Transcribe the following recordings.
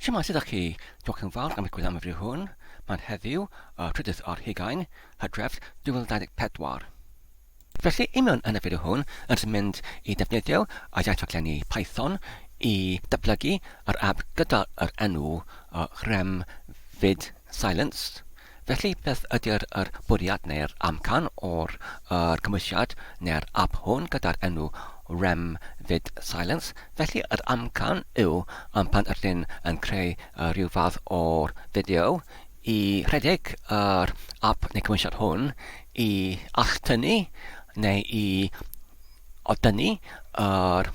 Shwmae, sut ydych chi? Diolch yn fawr am eich gwylio am y fideo hwn. Mae'n heddiw, y trydydd ar hugain, Hydref 2024. Felly, i mewn yn y fideo hwn, rydym mynd i defnyddio y iaith rhaglenni Python i datblygu yr app gyda yr enw Rem Vid Silence. Felly, beth ydy'r yr bwriad neu'r amcan o'r yr cymhwysiad neu'r ap hwn gyda'r enw Rem Vid Silence? Felly, yr amcan yw um, pan ydyn yn creu uh, rhyw fath o'r fideo i rhedeg yr ap neu cymhwysiad hwn i alltynnu neu i odynnu yr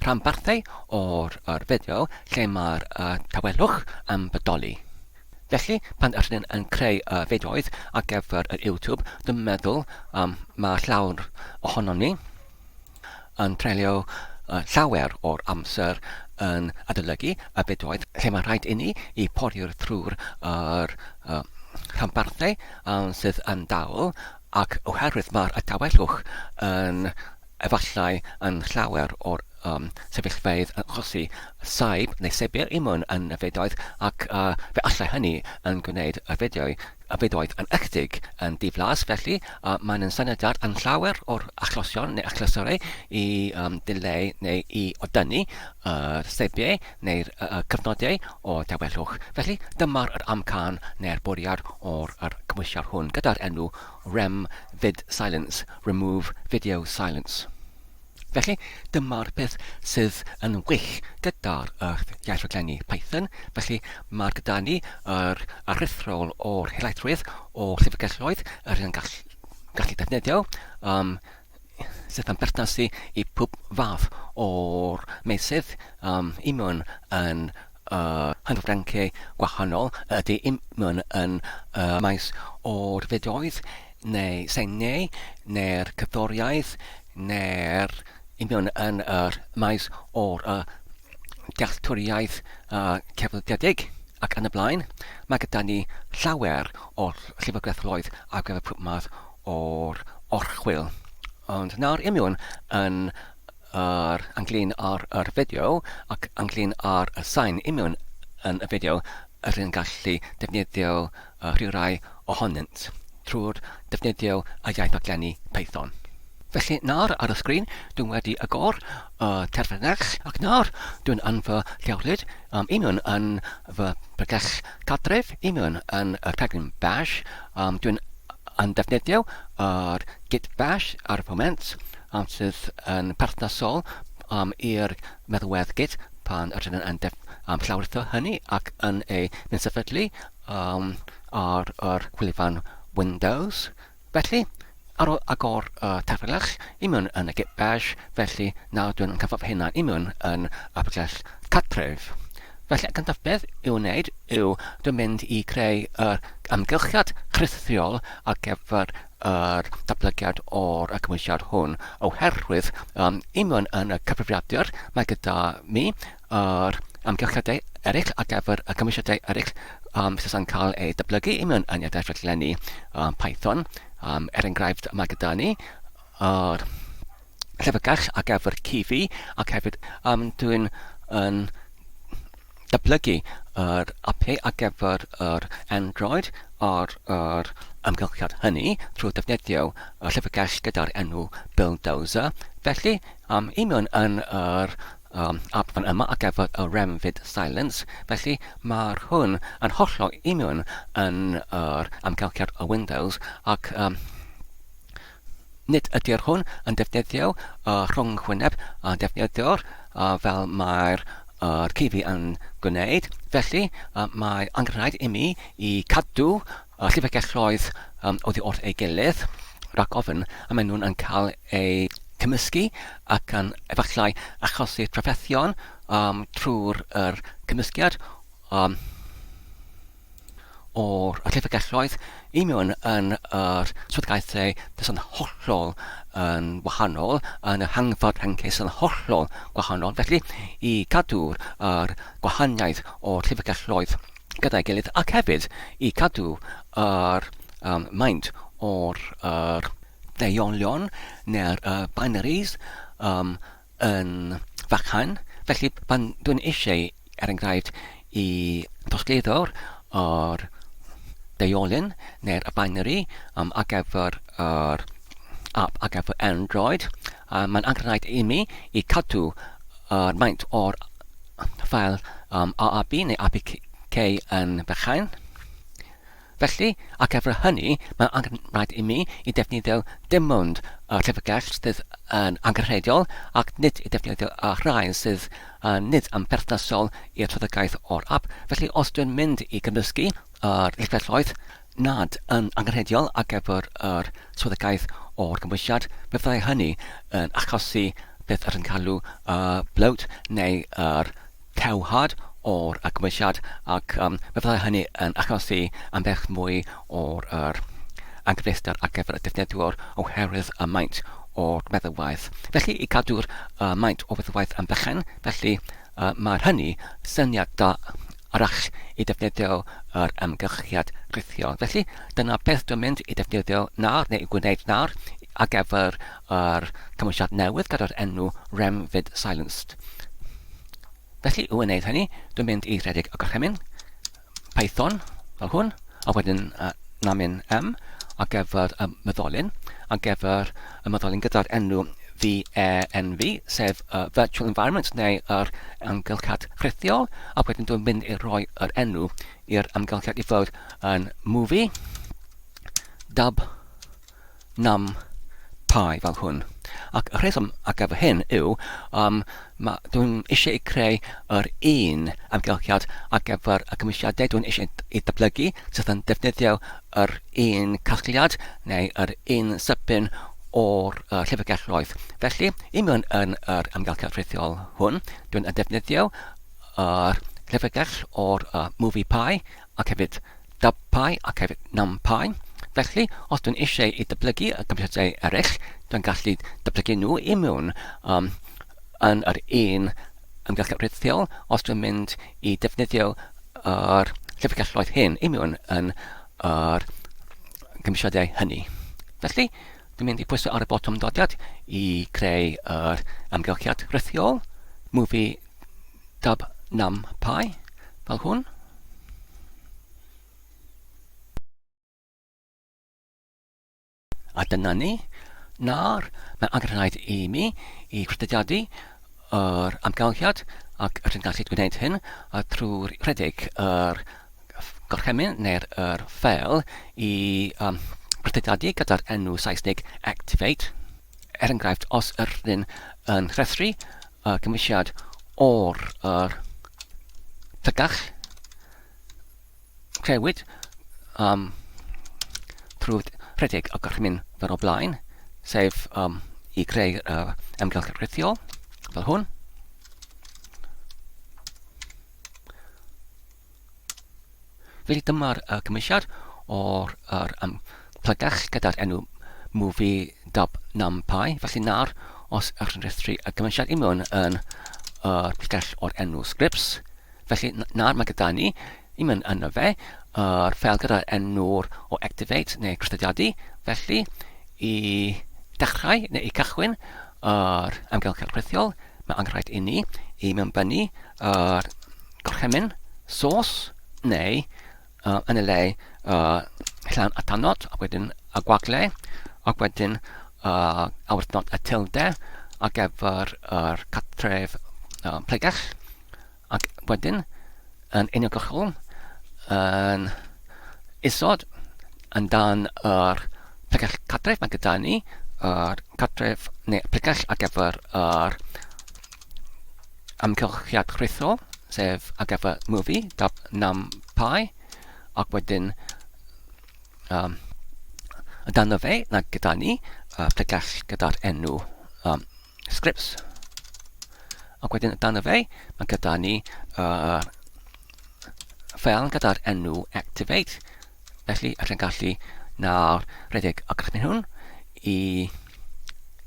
rhanbarthau o'r yr fideo lle mae'r uh, tawelwch yn bodoli. Felly, pan ydyn yn creu y fideoedd ar gyfer yr YouTube, dwi'n meddwl um, mae llawer ohonom ni yn treulio uh, llawer o'r amser yn adolygu y fideoedd lle mae rhaid inni i pori'r trwy'r yr, uh, rhanbarthau um, sydd yn dal ac oherwydd mae'r tawelwch yn efallai yn llawer o'r um, sefyllfeydd yn achosi saib neu sebir i mewn yn y fideoedd ac uh, fe allai hynny yn gwneud y fideo, y fideoedd yn ychydig yn diflas, felly uh, mae'n yn syniad yn llawer o'r achosion neu achlysurau i um, dileu neu i odynnu y uh, sebiau neu'r uh, cyfnodau o dawelwch. Felly dyma'r yr amcan neu'r bwriad o'r yr cymhwysiad hwn gyda'r enw Rem Vid Silence, Remove Video Silence. Felly, dyma'r peth sydd yn wych gyda'r yr iaith rhaglenni Python. Felly, mae'r gyda ni yr aruthrol o'r helaethrwydd o llyfrgelloedd yr yn gall, gallu defnyddio, um, sydd yn berthnasu i pob fath o'r meysydd um, i mewn yn uh, hyfforddiantiau gwahanol ydy i mewn yn y maes o'r fideoedd neu seiniau neu'r cerddoriaeth neu'r i mewn yn yr maes o'r uh, dealltwriaeth uh, cyfyngedig ac yn y blaen. Mae gyda ni llawer o'r llyfrgelloedd ar gyfer pob math o'r orchwyl. Ond nawr i mewn yn yr ynglyn â'r yr fideo ac ynglyn â'r y sain union yn y fideo yr yn gallu defnyddio uh, rhyw rai ohonynt trwy'r defnyddio y iaith raglenni Python. Felly nawr ar y sgrin dwi'n wedi agor y terfynell ac nawr dwi'n yn fy lleolid um, union yn fy pregell cartref union yn y rhaglen bash um, dwi'n yn defnyddio yr git bash ar y foment um, sydd yn perthnasol um, i'r meddalwedd Git pan ydyn yn def, um, llawrytho hynny ac yn ei mynd sefydlu um, ar yr gwefan Windows. Felly, ar ôl agor y taflell i mewn yn y Git Bash, felly nawr dwi'n canfod fy hunan i mewn yn y pregell cartref. Felly, y gyntaf beth i'w wneud yw dwi'n mynd i creu yr amgylchiad rhithiol ar gyfer yr datblygiad o'r cymhwysiad hwn oherwydd um, union yn y cyfrifiadur mae gyda mi yr amgylchiadau eraill ar gyfer y cymhwysiadau eraill um, sydd yn cael eu datblygu union yn y rhaglenni um, Python. Um, er enghraifft, mae gyda ni yr llyfrgell ar gyfer Cifi ac hefyd um, dwi'n yn datblygu yr apiau ar gyfer yr Android ar yr amgylchiad hynny trwy defnyddio y llyfrgell gyda'r enw Buildozer. Felly, um, i mewn yn yr um, app fan yma ar gyfer y Remvid Silence, felly mae'r hwn yn hollol i mewn yn yr amgylchiad y Windows ac um, Nid ydy'r hwn yn defnyddio y rhyngwyneb a defnyddio'r fel mae'r yr CV yn gwneud, felly mae angenrhaid i mi i cadw y llyfrgelloedd oddi wrth ei gilydd rhag ofn y maen nhw'n yn cael eu cymysgu ac yn efallai achosi trafferthion um, trwy'r yr cymysgiad um, o'r llyfrgelloedd i mewn yn yr swyddogaethau sydd yn hollol yn wahanol, yn y rhangffordd rhengcais yn hollol gwahanol. Felly, i gadw'r yr gwahaniaeth o'r llyfrgelloedd gyda'i gilydd ac hefyd i cadw yr um, maint o'r yr deuolion neu'r uh, binaries um, yn fychan. Felly, pan dwi'n eisiau er enghraifft, i drosglwyddo'r yr deuolyn neu'r y binary um, ar gyfer yr app ar gyfer Android, mae'n angenrhaid i mi i cadw yr maint o'r ffael um, AAB neu APK yn bychain. Felly, ar gyfer hynny, mae angenrhaid i mi i ddefnyddio dim ond y llyfrgell sydd yn angenrheidiol ac nid i ddefnyddio y rhai sydd nid yn berthnasol i'r swyddogaeth o'r ap. Felly, os dwi'n mynd i gymysgu yr llyfrgelloedd nad yn angenrheidiol ar gyfer yr swyddogaeth o'r gymhwysiad, fe fyddai hynny yn achosi beth yr yn galw y bloat neu yr tewhad o'r gymhwysiad ac um, fe fyddai hynny yn achosi ambell mwy o'r yr anghyfleuster ar gyfer y defnyddwyr oherwydd y maint o'r meddalwedd. Felly, i gadw'r uh, maint o feddalwedd yn bychan, felly uh, mae'r hynny syniad da arall i defnyddio yr amgylchiad rhithiol. Felly, dyna beth dwi'n mynd i defnyddio nawr, neu i gwneud nawr, ar gyfer yr cymwysiad newydd gyda'r enw RemVid Silenced. Felly, i wneud hynny, dwi'n mynd i redeg y gorchymyn Python, fel hwn, a wedyn uh, namin M ar gyfer y meddolyn, ar gyfer y meddolyn gyda'r enw VENV, sef y Virtual Environment neu yr amgylchiad rhithiol, a wedyn dwi'n mynd i roi yr enw i'r amgylchiad i fod yn movie dub num pi fel hwn. Ac y rheswm ar gyfer hyn yw, um, ma, dwi'n eisiau i creu yr un amgylchiad ar gyfer y cymwysiadau dwi'n eisiau i datblygu sydd yn defnyddio yr un casgliad neu yr un sypyn o'r uh, llyfrgelloedd. Felly, i mewn yn yr amgylchiad rhithiol hwn, dwi'n defnyddio yr llyfrgell o'r uh, Movie Pie ac hefyd DubPy ac hefyd NumPy. Felly, os dwi'n eisiau i dyblygu y cymwysiadau eraill, dwi'n gallu dyblygu nhw i mewn um, yn yr un ymgylchedd rhithiol os dwi'n mynd i defnyddio yr llyfrgelloedd hyn i mewn yn yr cymwysiadau hynny. Felly, dwi'n mynd i pwyso ar y botwm dodiad i creu yr amgylchiad rhithiol, movie dub numpy, fel hwn. A dyna ni. Nawr, mae angen rhaid i mi i chwyddiadu yr amgylchiad ac rydyn gallu gwneud hyn a trwy rhedeg yr gorchymyn neu'r yr ffeil i um, chwyddiadu gyda'r enw Saesneg activate. Er enghraifft, os ydyn yn rhestru y cymwysiad o'r yr llygach, crewyd um, trwy rhedeg y gorchymyn fel o blaen, sef um, i greu yr amgylchedd rhithiol, fel hwn. Felly dyma'r uh, cymwysiad o'r er, um, plygell gyda'r enw movie dub numpy. Felly nawr, os ydych chi'n rhestru y cymwysiad i mewn yn yr uh, plygell o'r enw scripts, felly nawr mae gyda ni i mewn yno fe yr ffeil gyda'r enw'r o activate neu cysylltiadu. Felly, i dechrau neu i cychwyn yr amgylchedd rhithiol, mae angenrhaid i ni i mewnbynnu yr gorchymyn source neu uh, yn y le uh, llan a tanod, ac wedyn y gwagle, ac wedyn uh, awyrnod y tilde ar gyfer yr cartref uh, plegell, ac wedyn yn uniongyrchol yn isod yn dan yr plegell cartref mae gyda ni yr cartref neu plegell ar gyfer yr amgylchiad rhithiol, sef ar gyfer movie dot numpy, ac wedyn um, dan y fe, na gyda ni uh, plegell gyda'r enw um, scripts. Ac wedyn dan y fe, mae gyda ni uh, ffeil gyda'r enw activate. Felly, allai'n gallu nawr redeg y cychwyn hwn i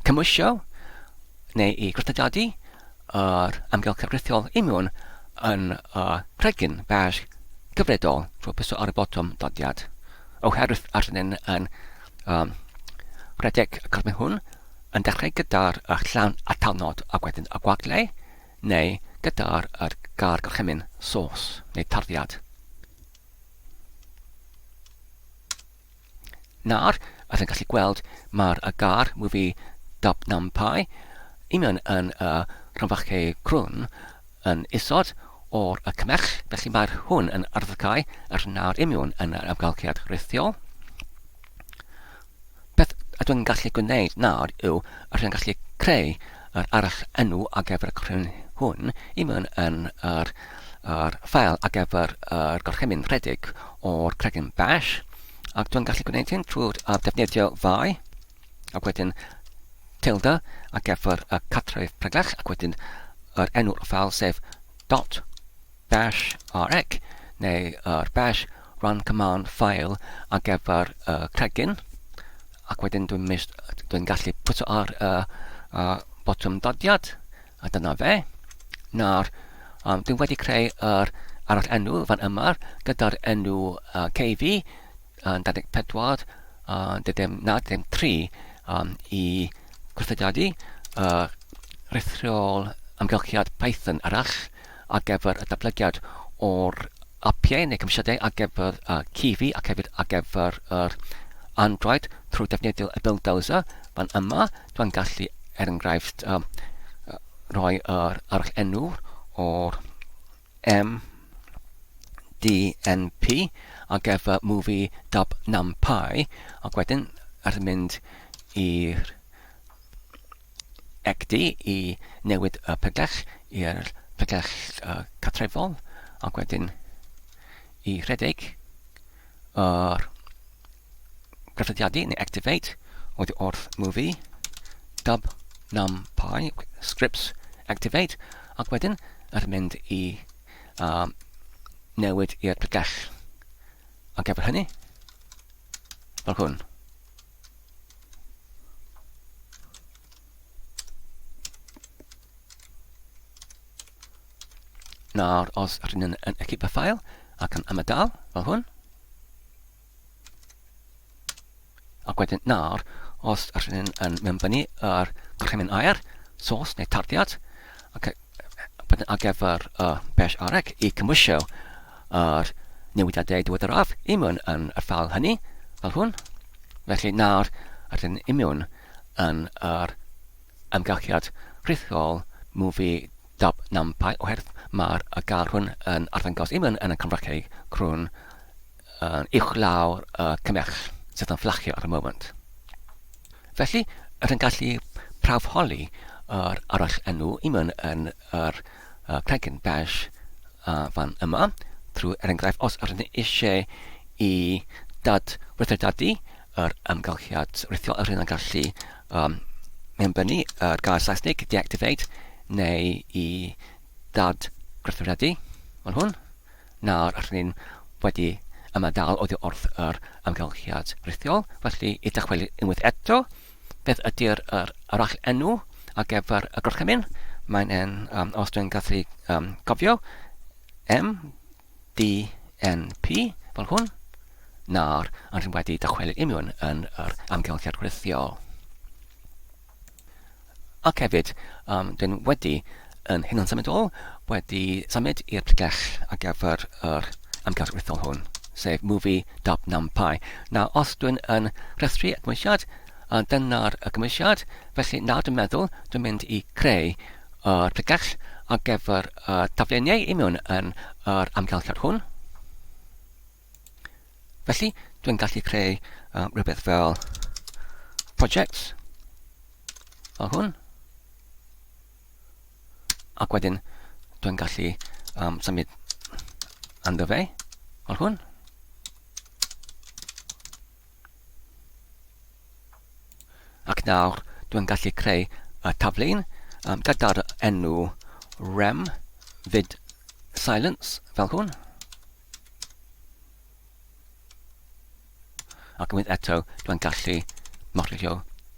cymwysio neu i gwrthodiadu yr amgylchedd rhithiol i mewn yn y cregyn bash cyfredol trwy pwyso ar y botwm dodiad. Oherwydd arnyn yn um, rhedeg y cychwyn hwn yn dechrau gyda'r llawn atalnod ac wedyn y gwagle, neu gyda'r yr gair gorchymyn source neu tarddiad. Nawr, ydych yn gallu gweld mae'r y gair movie dub numpy union yn y cromfachau crwn yn isod o'r y cymell, felly mae'r hwn yn arddegau yr nawr imiwn yn yr amgylchiad rhithiol. Beth ydw i'n gallu gwneud nawr yw rydw i'n gallu creu yr arall enw ar gyfer y crwn hwn i mewn yn yr, yr ffael ar gyfer yr gorchymyn rhedeg o'r cregyn bash ac dwi'n gallu gwneud hyn trwy'r defnyddio fai ac wedyn tilde ar gyfer y catref pregell ac wedyn yr enw'r ffael sef dot bash rec neu yr bash run command file ar gyfer y cregyn ac wedyn dwi'n mis, dwi'n gallu pwyso ar y, y botwm dodiad a dyna fe. Nawr, um, dwi'n wedi creu yr arall enw fan yma gyda'r enw uh, KV yn 24, uh, dim, na, dim 3 um, i gweithrediadu y uh, rhithiol amgylchiad Python arall ar gyfer y datblygiad o'r apiau neu cymwysiadau ar gyfer uh, Kiwi ac hefyd ar gyfer yr Android trwy defnyddio y bulldozer fan yma. Dwi'n gallu, er enghraifft, um, rhoi yr arall enw o'r MDNP ar gyfer movie dub numpy ac wedyn ar mynd i'r egni i newid y pregell i'r pregell uh, cartrefol ac wedyn i rhedeg yr gyffreddiadu neu activate oddi wrth movie dub numpy scripts activate ac wedyn yr mynd i um, newid i'r pregell ar gyfer hynny fel hwn. Nawr, os rydyn yn, yn equip y ffael ac yn ymadael fel hwn, ac wedyn nawr, os rydyn yn mewnbynnu yr gorchymyn air, source neu tarddiad, ac wedyn ar gyfer y bash arec i cymwysio yr newidiadau diweddaraf i mewn yn y ffael hynny, fel hwn. Felly nawr rydyn i mewn yn yr amgylchiad rhithiol movie dub numpy oherwydd mae'r y gair hwn yn arddangos i mewn yn y cymraeg crwn yn uwchlaw'r y cymell sydd yn fflachio ar y moment. Felly, rydyn gallu prawfholi yr arall enw i mewn yn yr uh, cregyn bash uh, fan yma, trwy er enghraifft os rydyn eisiau i dad weithredadu yr amgylchiad rithiol, rydyn yn gallu um, mewnbynnu yr gair Saesneg deactivate neu i dad gweithredu fel hwn. Nawr rydyn ni'n wedi ymadael oddi wrth yr amgylchiad rithiol, felly i dychwelyd unwaith eto, beth ydy'r yr arall enw ar gyfer y gorchymyn? Mae'n en, um, os dwi'n gallu um, cofio, M, D, N, P, fel hwn. Nawr, rydyn wedi dychwelyd imiwn yn yr amgylchiad rithiol. Ac hefyd, um, dyn wedi yn hyn yn symudol, wedi symud i'r pregell ar gyfer yr amgylch rithol hwn, sef movie dub numpy. Nawr, os dwi'n yn rhestru y cymwysiad, a dyna'r y cymwysiad, felly nawr dwi'n meddwl dwi'n mynd i creu yr pregell ar gyfer y tafluniau i mewn yn yr amgylchiad hwn. Felly, dwi'n gallu creu uh, rhywbeth fel projects, fel hwn. Ac wedyn, dwi'n gallu um, symud ynddo fe, fel hwn. Ac nawr, dwi'n gallu creu y taflun um, gyda'r enw rem vid silence, fel hwn. Ac unwaith eto, dwi'n gallu morio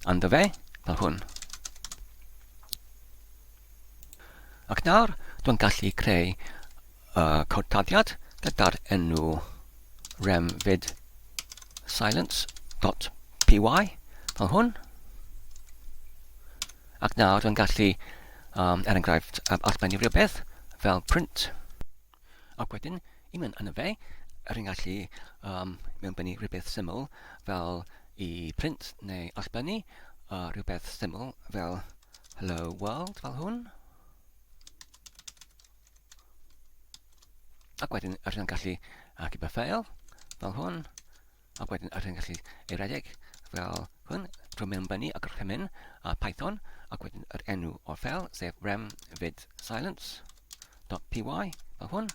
ynddo fe, fel hwn. Ac nawr, dwi'n gallu creu y cod taddiad gyda'r enw remvid silence.py fel hwn. Ac nawr dwi'n gallu, um, er enghraifft, um, allbennu rhywbeth. fel print. Ac wedyn, i mewn yna fe, yr yn gallu um, mewnbynnu rhywbeth syml fel i print neu allbynnu uh, rhywbeth syml fel hello world fel hwn. Ac wedyn, yr yn gallu achub y ffeil fel hwn. Ac wedyn yr yn gallu ei redeg fel hwn drwy mewnbynnu y gorchymyn a Python ac wedyn yr enw o'r ffeil sef remvidsilence.py fel hwn.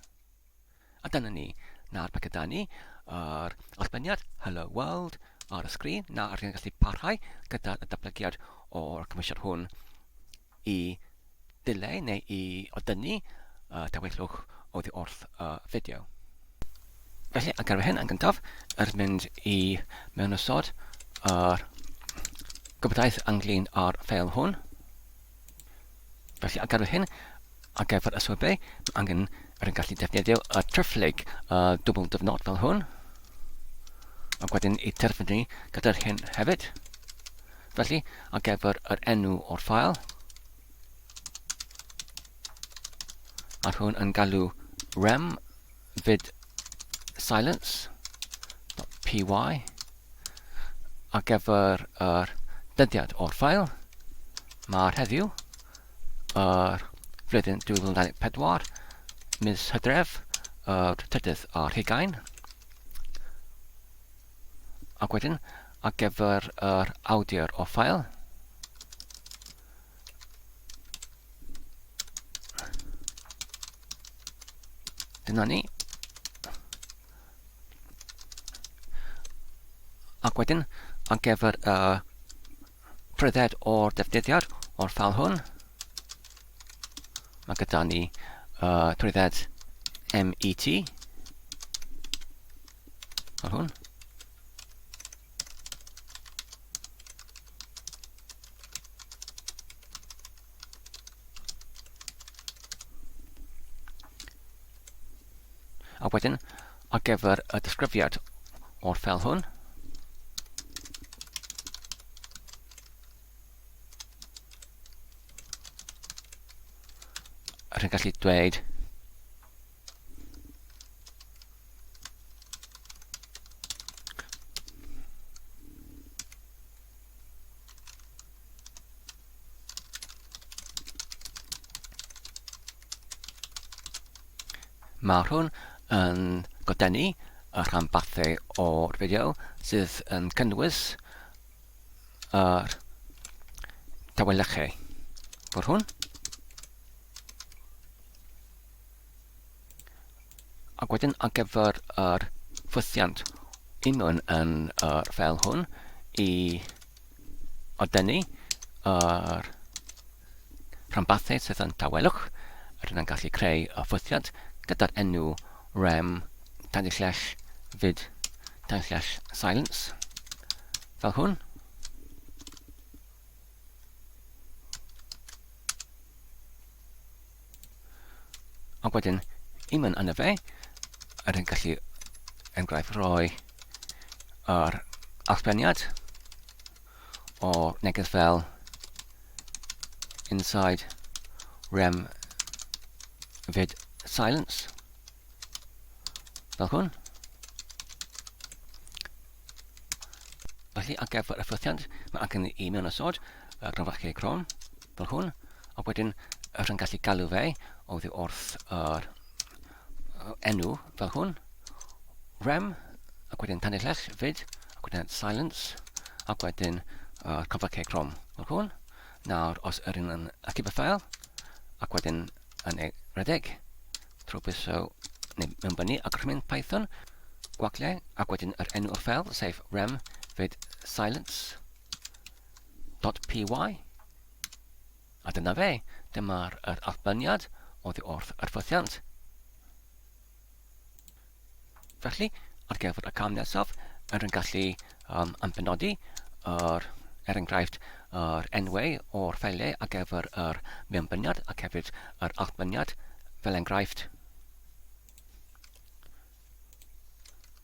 A dyna ni. Nawr mae gyda ni yr allbyniad Hello World ar y sgrin. Nawr rydyn gallu parhau gyda'r datblygiad o'r cymwysiad hwn i ddileu neu i odynnu y tywyllwch oddi wrth y fideo. Felly, ar gyfer hyn yn gyntaf, yr mynd i mewnosod yr gwybodaeth ynglyn â'r ffeil hwn. Felly, ar gyfer hyn, ar gyfer y swybau, mae angen yr yn gallu defnyddio y tryfflig y dwbl dyfnod fel hwn. Ac wedyn i terfynu gyda'r hyn hefyd. Felly, ar gyfer yr enw o'r ffael, mae hwn yn galw rem vid silence.py ar gyfer yr dyddiad o'r ffael, mae'r heddiw, yr flwyddyn 2024, mis Hydref, yr trydydd ar hugain. Ac wedyn, ar gyfer yr awdur o ffael, dyna ni. Ac wedyn, ar gyfer y prydded o'r defnyddiad o'r ffael hwn, mae gyda ni uh, trwydded MET, Fel hwn. A wedyn, ar gyfer y disgrifiad o'r ffel hwn, rwy'n gallu dweud Mae hwn yn godenu y rhanbarthau o'r fideo sydd yn cynnwys yr tawelychau. Fod hwn. Ac wedyn ar gyfer yr ffwythiant union yn yr ffeil hwn i odynnu yr rhanbarthau sydd yn tawelwch, rydyn yn gallu creu y ffwythiant gyda'r enw rem tanllell fid tanllell silence fel hwn. Ac wedyn, i mewn yna fe, yr yn gallu enghraifft rhoi yr allbeniad o neges fel inside rem vid silence fel hwn. Felly, ar gyfer y ffwythiant, mae angen i mewn osod y gronfachau Chrome, fel hwn, ac wedyn yr yn gallu galw fe oddi wrth yr enw fel hwn, rem, ac wedyn tanillell fyd, ac wedyn silence, ac wedyn y cronfachau Chrome fel hwn. Nawr, os yr un yn achub y ffael, ac wedyn yn ei redeg, trwy bwyso neu mewnbynnu a gorchymyn Python, gwagle, ac wedyn yr enw o'r ffeil, sef rem fyd silence.py. A dyna fe, dyma'r yr allbyniad oddi wrth yr ffwythiant. Felly, ar gyfer y cam nesaf, yr yn gallu um, ambenodi yr, er enghraifft, yr enwau o'r ffeiliau ar gyfer yr mewnbyniad ac hefyd yr allbyniad, fel enghraifft,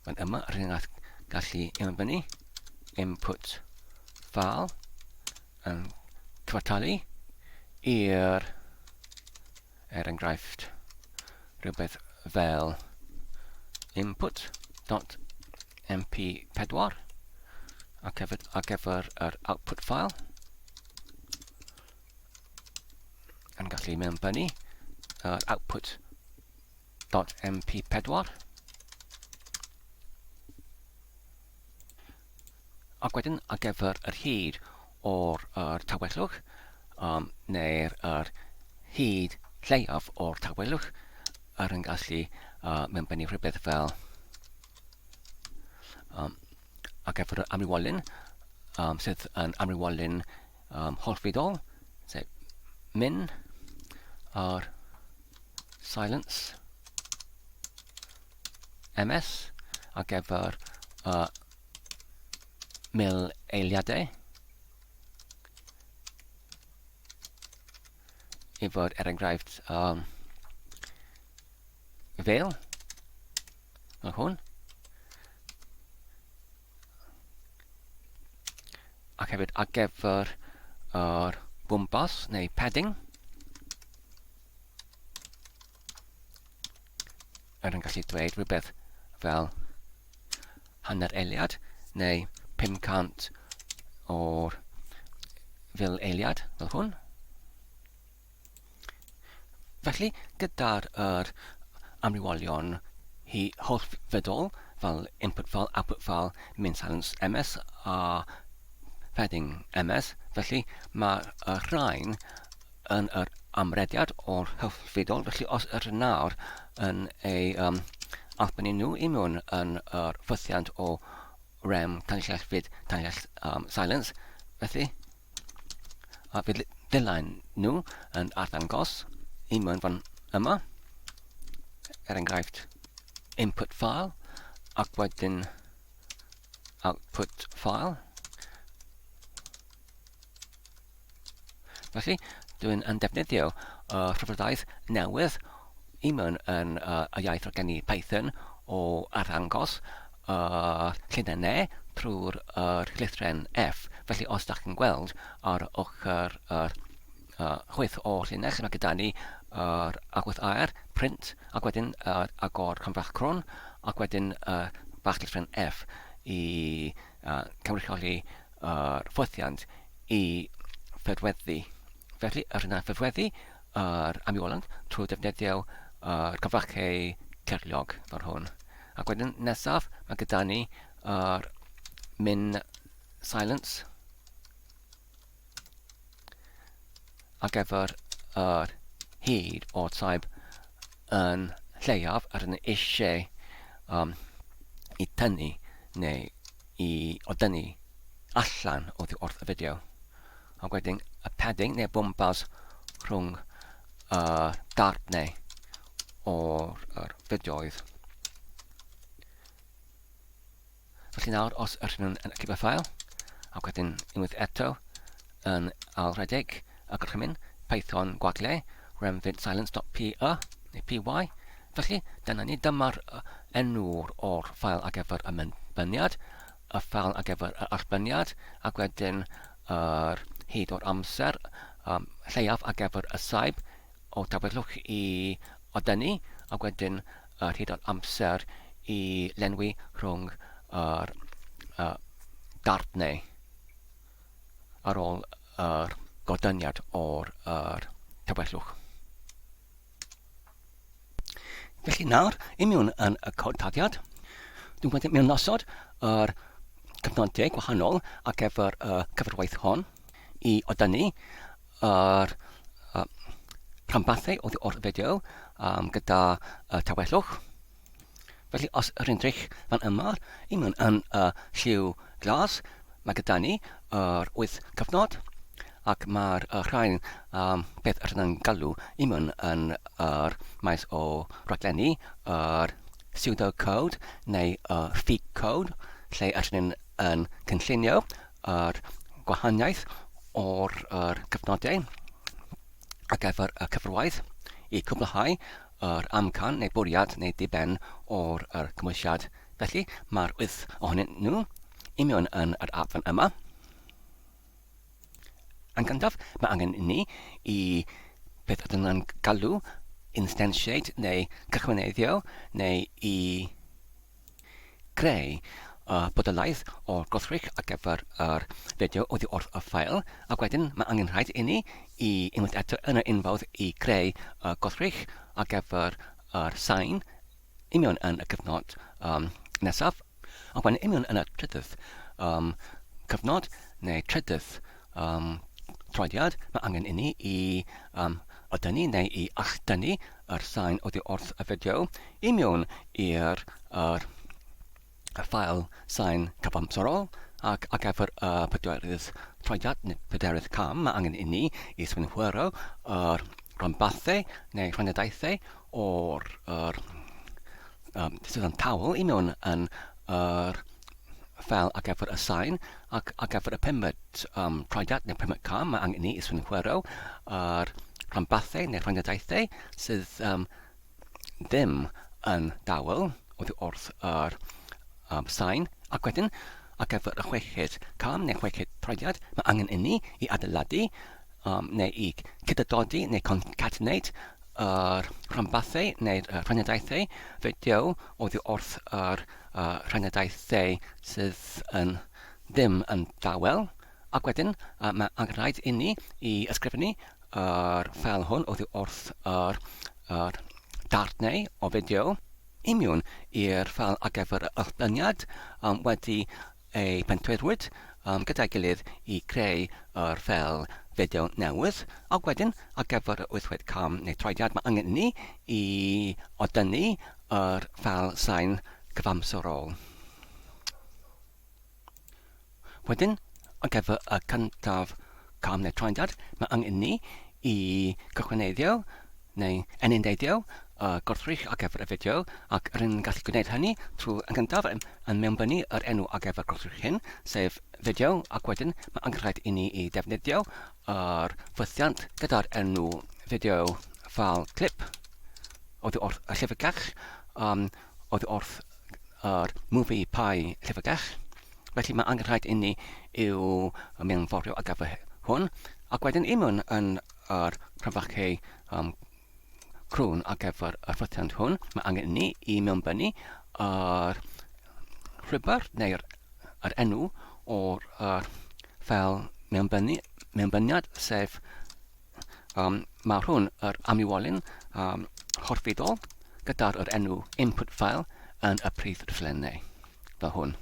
fan yma rydyn ni'n gallu mewnbynnu input file yn cyfartalu i'r, er enghraifft, rhywbeth fel input.mp4 ac hefyd ar gyfer yr output file yn gallu mewnbynnu yr output.mp4. Ac wedyn ar gyfer yr hyd o'r yr tawelwch, um, neu'r yr hyd lleiaf o'r tawelwch, yr yn gallu mewnbynnu rhywbeth fel ar gyfer yr amrywolyn, sydd yn amrywolyn hollfidol, sef min ar silence MS ar gyfer y 1000 eiliadau i fod er enghraifft fel fel hwn ac hefyd ar gyfer yr gwmpas neu padding er yn gallu dweud rhywbeth fel hanner eiliad neu 500 o'r fil eiliad fel hwn. Felly, gyda'r yr amrywiolion hi hollfedol fel input file, output file, min silence ms a padding ms, felly mae'r rhain yn yr amrediad o'r hyfrydol, felly os yr nawr yn ei allbynnu nhw i mewn yn yr ffythiant o rem tanllell fyd tanllell silence, felly a fydd ddilyn nhw yn arddangos i mewn fan yma, er enghraifft input file ac wedyn output file. Felly, dwi'n yn defnyddio y rhyfeddau newydd i mewn yn y iaith raglenni Python o arddangos y llinennau trwy'r yr llythrennau F. Felly, os da chi'n gweld ar ochr yr chwith o'r llinell, mae gyda ni yr agwedd aer, print, ac wedyn yr agor cymfach crwn, ac wedyn y fach llythren F i cynrychioli yr ffwythiant i ffurfweddu. Felly, yr hynna ffurfweddu yr amiolant trwy defnyddio yr cyfrachau cyrliog fel hwn. Ac wedyn nesaf, mae gyda ni yr min silence ar gyfer yr hyd o'r saib yn lleiaf yr yn eisiau i tynnu neu i odynnu allan oddi wrth y fideo. Ac wedyn y padding neu bwmpas rhwng y darnau o'r yr fideoedd. Felly nawr, os ydyn nhw'n yn y ffael, ac wedyn unwaith eto yn ailredeg y gorchymyn Python gwagle remvidsilence.py neu py. Felly, dyna ni, dyma'r enw o'r ffael ar gyfer y mewnbyniad, y ffael ar gyfer yr allbyniad, ac wedyn yr hyd o'r amser lleiaf ar gyfer y saib o dawelwch i odynnu, ac wedyn yr hyd o'r amser i lenwi rhwng yr darnau ar ôl yr godyniad o'r yr tawelwch. Felly nawr, i mewn yn y cod taddiad, dwi'n gwneud mewn nosod yr cyfnodau gwahanol ar gyfer y cyfarwaith hon i odynnu yr rhanbarthau oddi wrth y fideo gyda y tawelwch. Felly os yr edrych fan yma i mewn yn y lliw glas, mae gyda ni yr wyth cyfnod ac mae'r rhain um, beth yr yna'n galw i mewn yn yr maes o raglenni, yr pseudocode neu y ffug code, lle ydyn ni'n yn cynllunio yr gwahaniaeth o'r yr cyfnodau ar gyfer y cyfrwaith i cwblhau yr amcan neu bwriad neu diben o'r yr cymhwysiad. Felly, mae'r wyth ohonyn nhw i mewn yn yr app fan yma. Yn gyntaf, mae angen i ni i beth ydyn nhw'n galw instantiate neu cychwynneiddio neu i greu y bodolaeth o'r gwrthrych ar gyfer yr fideo oddi wrth y ffael, ac wedyn mae angen rhaid inni i unwaith eto yn yr unffordd i greu y gwrthrych ar gyfer yr sain union yn y cyfnod um, nesaf, ac wedyn union yn y trydydd um, cyfnod neu trydydd um, troediad, mae angen inni i um, odynnu neu i alldynnu yr sain oddi wrth y fideo i mewn i'r yr, y ffael sain cyfamserol ac ar gyfer y pedwerydd troediad neu pedwerydd cam mae angen inni i synhwyro yr rhanbarthau neu rhaniadaethau o'r yr, um, sydd yn tawel i mewn yn yr ffeil ar gyfer y sain ac ar gyfer y pumed um, troediad neu pumed cam mae angen i ni synhwyro yr rhanbarthau neu rhaniadaethau sydd um, ddim yn dawel oddi wrth yr um, sain ac wedyn ar gyfer y chweched cam neu chweched troediad mae angen inni i adeiladu um, neu i cydadodi neu concatenate yr rhanbarthau neu'r rhaniadaethau fideo oddi wrth yr uh, rhaniadaethau sydd yn ddim yn dawel ac wedyn uh, mae angen rhaid inni i ysgrifennu yr ffeil hwn oddi wrth yr, yr darnau o fideo i mewn i'r ffeil ar gyfer y allbyniad um, wedi ei pentwrwyd um, gyda'i gilydd i greu yr ffeil fideo newydd, ac wedyn ar gyfer y wythfed cam neu troediad mae angen ni i odynnu yr ffeil sain cyfamserol. Wedyn, ar gyfer y cyntaf cam neu troediad, mae angen ni i gychwynneiddio neu enindeiddio y gwrthrych ar gyfer y fideo, ac rŷn ni'n gallu gwneud hynny trwy yn gyntaf yn, yn mewnbynnu yr enw ar gyfer gwrthrych hyn, sef fideo, ac wedyn mae angenrhaid i ni i defnyddio yr ffwythiant gyda'r enw fideo file clip oddi wrth y llyfrgell, um, oddi wrth yr movie pie llyfrgell. Felly mae angenrhaid inni i'w mewnforio ar gyfer hwn, ac wedyn i mewn yn yr cromfachu um, crwn ar gyfer y ffwythiant hwn, mae angen inni i mewnbynnu yr llwybr neu'r yr enw o'r yr ffeil mewnbynnu, mewnbyniad, sef um, mae hwn yr amywolyn um, horfidol gyda'r yr enw input file yn y prif rhiflennau, fel hwn.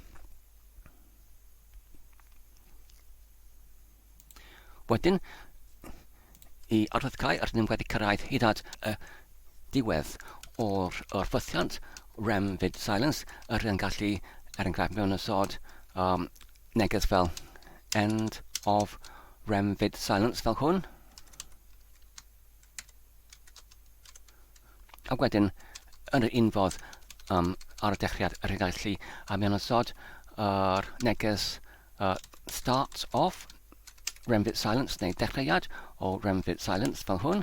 Wedyn, i arwyddcau, rydym wedi cyrraedd hyd at y diwedd o'r, or ffythiant REM Vid Silence, yr yn gallu, er enghraifft, mewn ysod um, neges fel end of REM Vid Silence fel hwn. Ac wedyn, yn yr un fodd, um, ar y dechreuad, yr yn gallu a mewn ysod yr neges start of Remfit Silence neu dechreuad o Remfit Silence fel hwn.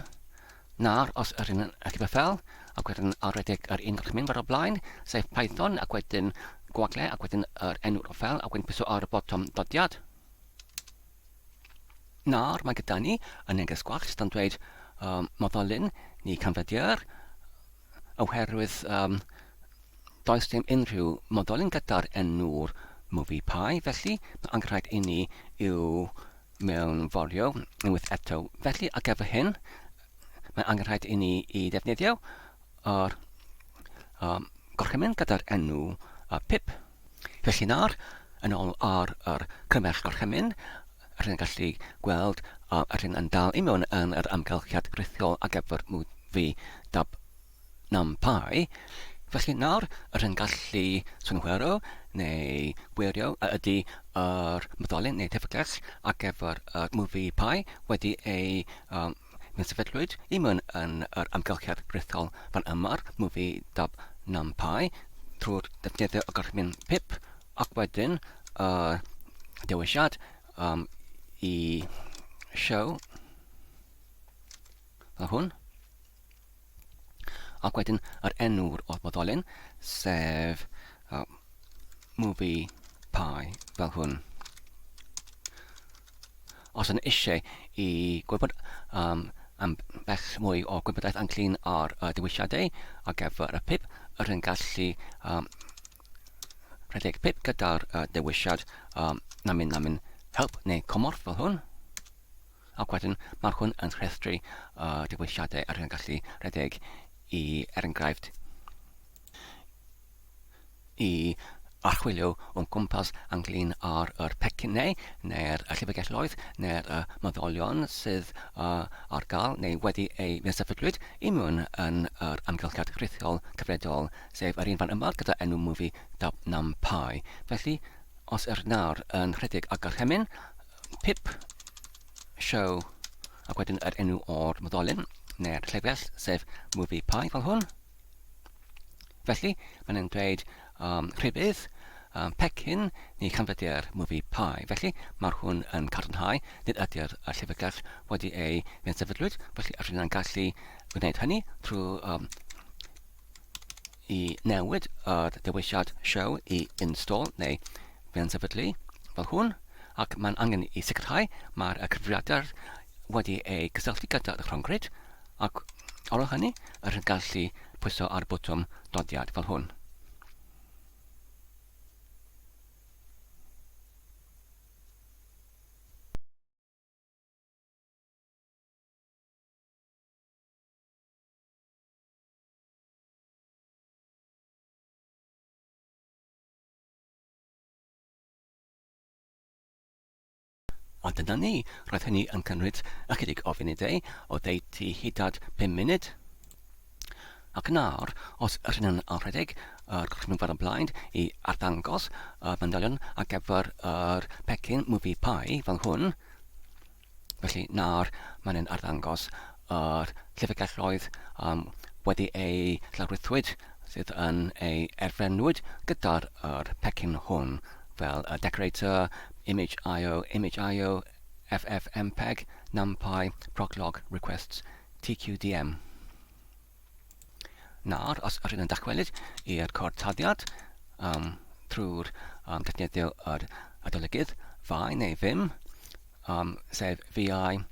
Nawr, os yr un yn y ffel, ac wedyn ar redeg yr un gorchymyn fel o'r blaen, sef Python, ac wedyn gwagle, ac wedyn yr enw'r ffel, ac wedyn pwyso ar y botwm dodiad. Nawr, mae gyda ni y neges gwall sydd yn dweud um, moddolyn ni canfyddir, oherwydd um, Does dim unrhyw modolyn gyda'r enw'r Movie Pie, felly mae angenrhaid i ni i'w mewnforio unwaith eto. Felly, ar gyfer hyn, mae angenrhaid i ni i ddefnyddio yr um, gorchymyn gyda'r enw uh, pip. Felly nawr, yn ôl ar yr cymell gorchymyn, rydyn ni'n gallu gweld uh, rydyn yn dal i mewn yn yr amgylchiad rhithiol ar gyfer movie dub NumPy, felly nawr yr yn gallu synhwyro neu gwirio a ydy yr myddolyn neu tefygell ar gyfer y movie pie wedi ei um, sefydlwyd i mewn yn yr amgylchiad rhithol fan yma'r movie dub NumPy trwy'r defnyddio y gorchymyn pip ac wedyn y dewisiad um, i show fel hwn. Ac wedyn yr enw'r o'r moddolyn, sef uh, movie pie, fel hwn. Os yn eisiau i gwybod um, Am bell mwy o gwybodaeth ynglyn â'r dewisiadau ar gyfer y pip, yr yn gallu um, rhedeg pip gyda'r uh, dewisiad um, namin namin help neu cymorth fel hwn. Ac wedyn mae'r hwn yn rhestru uh, dewisiadau yr yn gallu rhedeg i, er enghraifft, i archwilio o'n cwmpas ynglyn â'r yr pecynnau neu'r llyfrgelloedd neu'r meddolion sydd ar gael neu wedi eu sefydlwyd i mewn yn yr amgylchiad rhithiol cyfredol, sef yr un fan yma gyda enw movie dot numpy. Felly, os yr nawr yn rhedeg y gorchymyn pip show ac wedyn yr enw o'r meddolyn neu'r llyfrgell, sef movie py fel hwn, Felly, mae'n e'n dweud um, rhybudd, um, pecyn ni chanfyddir movie pie. Felly, mae'r hwn yn cadarnhau nid ydy'r llyfrgell wedi ei sefydlwyd, felly rydyn ni'n gallu gwneud hynny trwy um, i newid yr dewisiad show i install neu fe'n sefydlu fel hwn, ac mae'n angen i sicrhau mae'r cyfrifiadur wedi ei gysylltu gyda'r rhyngrwyd, Ac ar ôl hynny, yr yn gallu pwyso ar botwm dodiad fel hwn. A dyna ni, roedd hynny yn cymryd ychydig o funudau, oddeutu hyd at 5 munud. Ac nawr, os ydyn nhw'n rhedeg yr gorchymyn fel y blaen i arddangos y manylion ar gyfer yr pecyn Movie Pie fel hwn, felly nawr mae'n arddangos yr llyfrgelloedd um, wedi eu llawrythwyd sydd yn ei erfynwyd gyda'r yr pecyn hwn fel y Decorator, Image.io, Image.io, FFmpeg, NumPy, Proglog, Requests, TQDM. Nawr, os ydyn yn dychwelyd i'r cod taddiad um, trwy'r um, defnyddio yr adolygydd vi neu vim, um, sef vi um,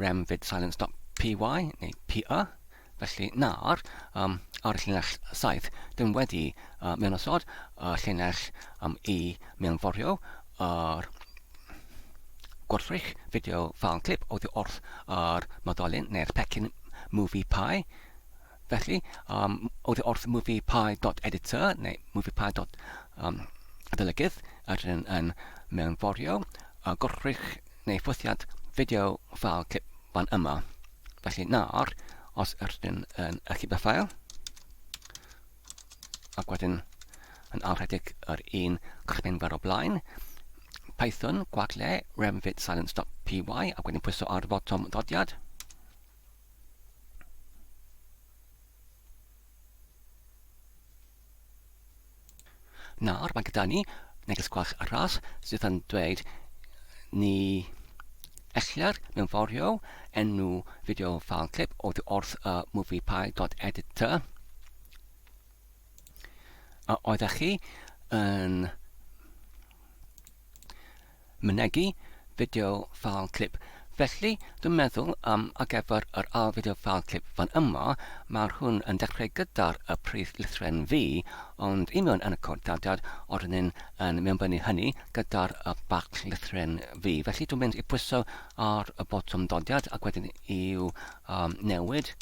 remvidsilence.py neu py, felly nawr um, ar y llinell 7, dyn wedi uh, mewnosod y llinell um, i mewnforio yr gwrthrych fideo ffeil clip oddi wrth yr moddolyn neu'r pecyn MoviePy. Felly, um, oddi wrth moviepy.editor neu moviepy.adolygydd, um, rydyn yn mewnforio y gwrthrych neu ffwythiant fideo ffeil clip fan yma. Felly nawr, os ydyn yn achub y ffael, ac wedyn yn alrhedeg yr un gorchymyn fel o blaen, Python gwagle remvidsilence.py ac wedyn pwyso ar fotwm ddodiad. Nawr mae gyda ni neges gwalch arall sydd yn dweud ni ellir mewnforio enw fideo ffeil clip oddi wrth y moviepie.editor. A oeddech chi yn mynegi fideo ffeil clip. Felly, dwi'n meddwl um, ar gyfer yr ail fideo ffeil clip fan yma, mae'r hwn yn dechrau gyda'r y prif lythren V, ond i mewn yn y cod daliad, oedden ni'n yn mewnbynnu hynny gyda'r y bach lythren V. Felly, dwi'n mynd i pwyso ar y botwm dodiad ac wedyn i'w um, newid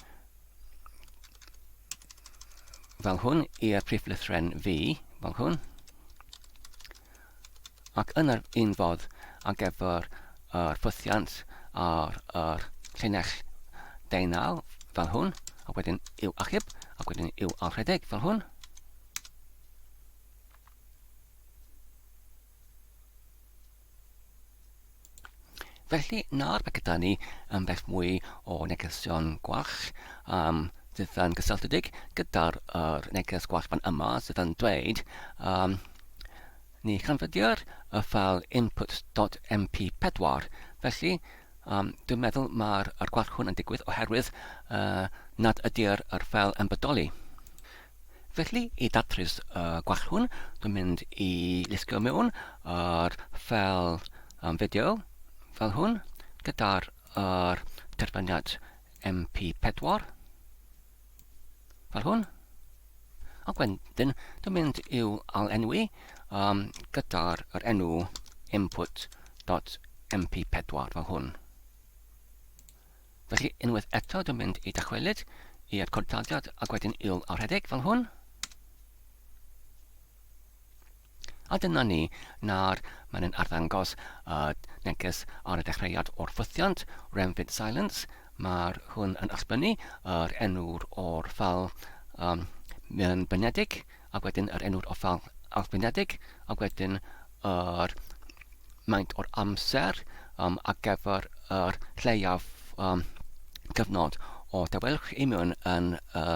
fel hwn i'r prif lythren V, fel hwn. Ac yn yr un fodd ar gyfer yr ffwythiant ar yr llinell deunaw fel hwn, ac wedyn i'w achub, ac wedyn i'w alrhedeg fel hwn. Felly, nawr mae gyda ni ambell mwy o negesion gwall um, sydd yn gysylltiedig gyda'r er neges gwall fan yma sydd yn dweud um, ni chanfyddir y ffeil input.mp4. Felly, um, dwi'n meddwl mae'r er gwall hwn yn digwydd oherwydd uh, nad ydy'r er ffeil yn bodoli. Felly, i datrys y gwall hwn, dwi'n mynd i lusgo mewn yr ffeil um, fideo fel hwn, gyda'r er terfyniad mp4 fel hwn. Ac wedyn dwi'n mynd i'w ail-enwi um, gyda'r yr enw input.mp4 fel hwn. Felly unwaith eto dwi'n mynd i dychwelyd i'r codtaliad ac wedyn i'w alrhedeg fel hwn. A dyna ni, nawr mae'n yn arddangos y neges ar y dechreuad o'r ffwythiant, Remfit Silence. Mae'r hwn yn allbynnu yr enw'r o'r ffal um, mewnbynedig, ac wedyn yr enw'r o'r ffal allbynedig, ac wedyn yr maint o'r amser um, ar gyfer yr lleiaf um, cyfnod o dawelwch i mewn yn y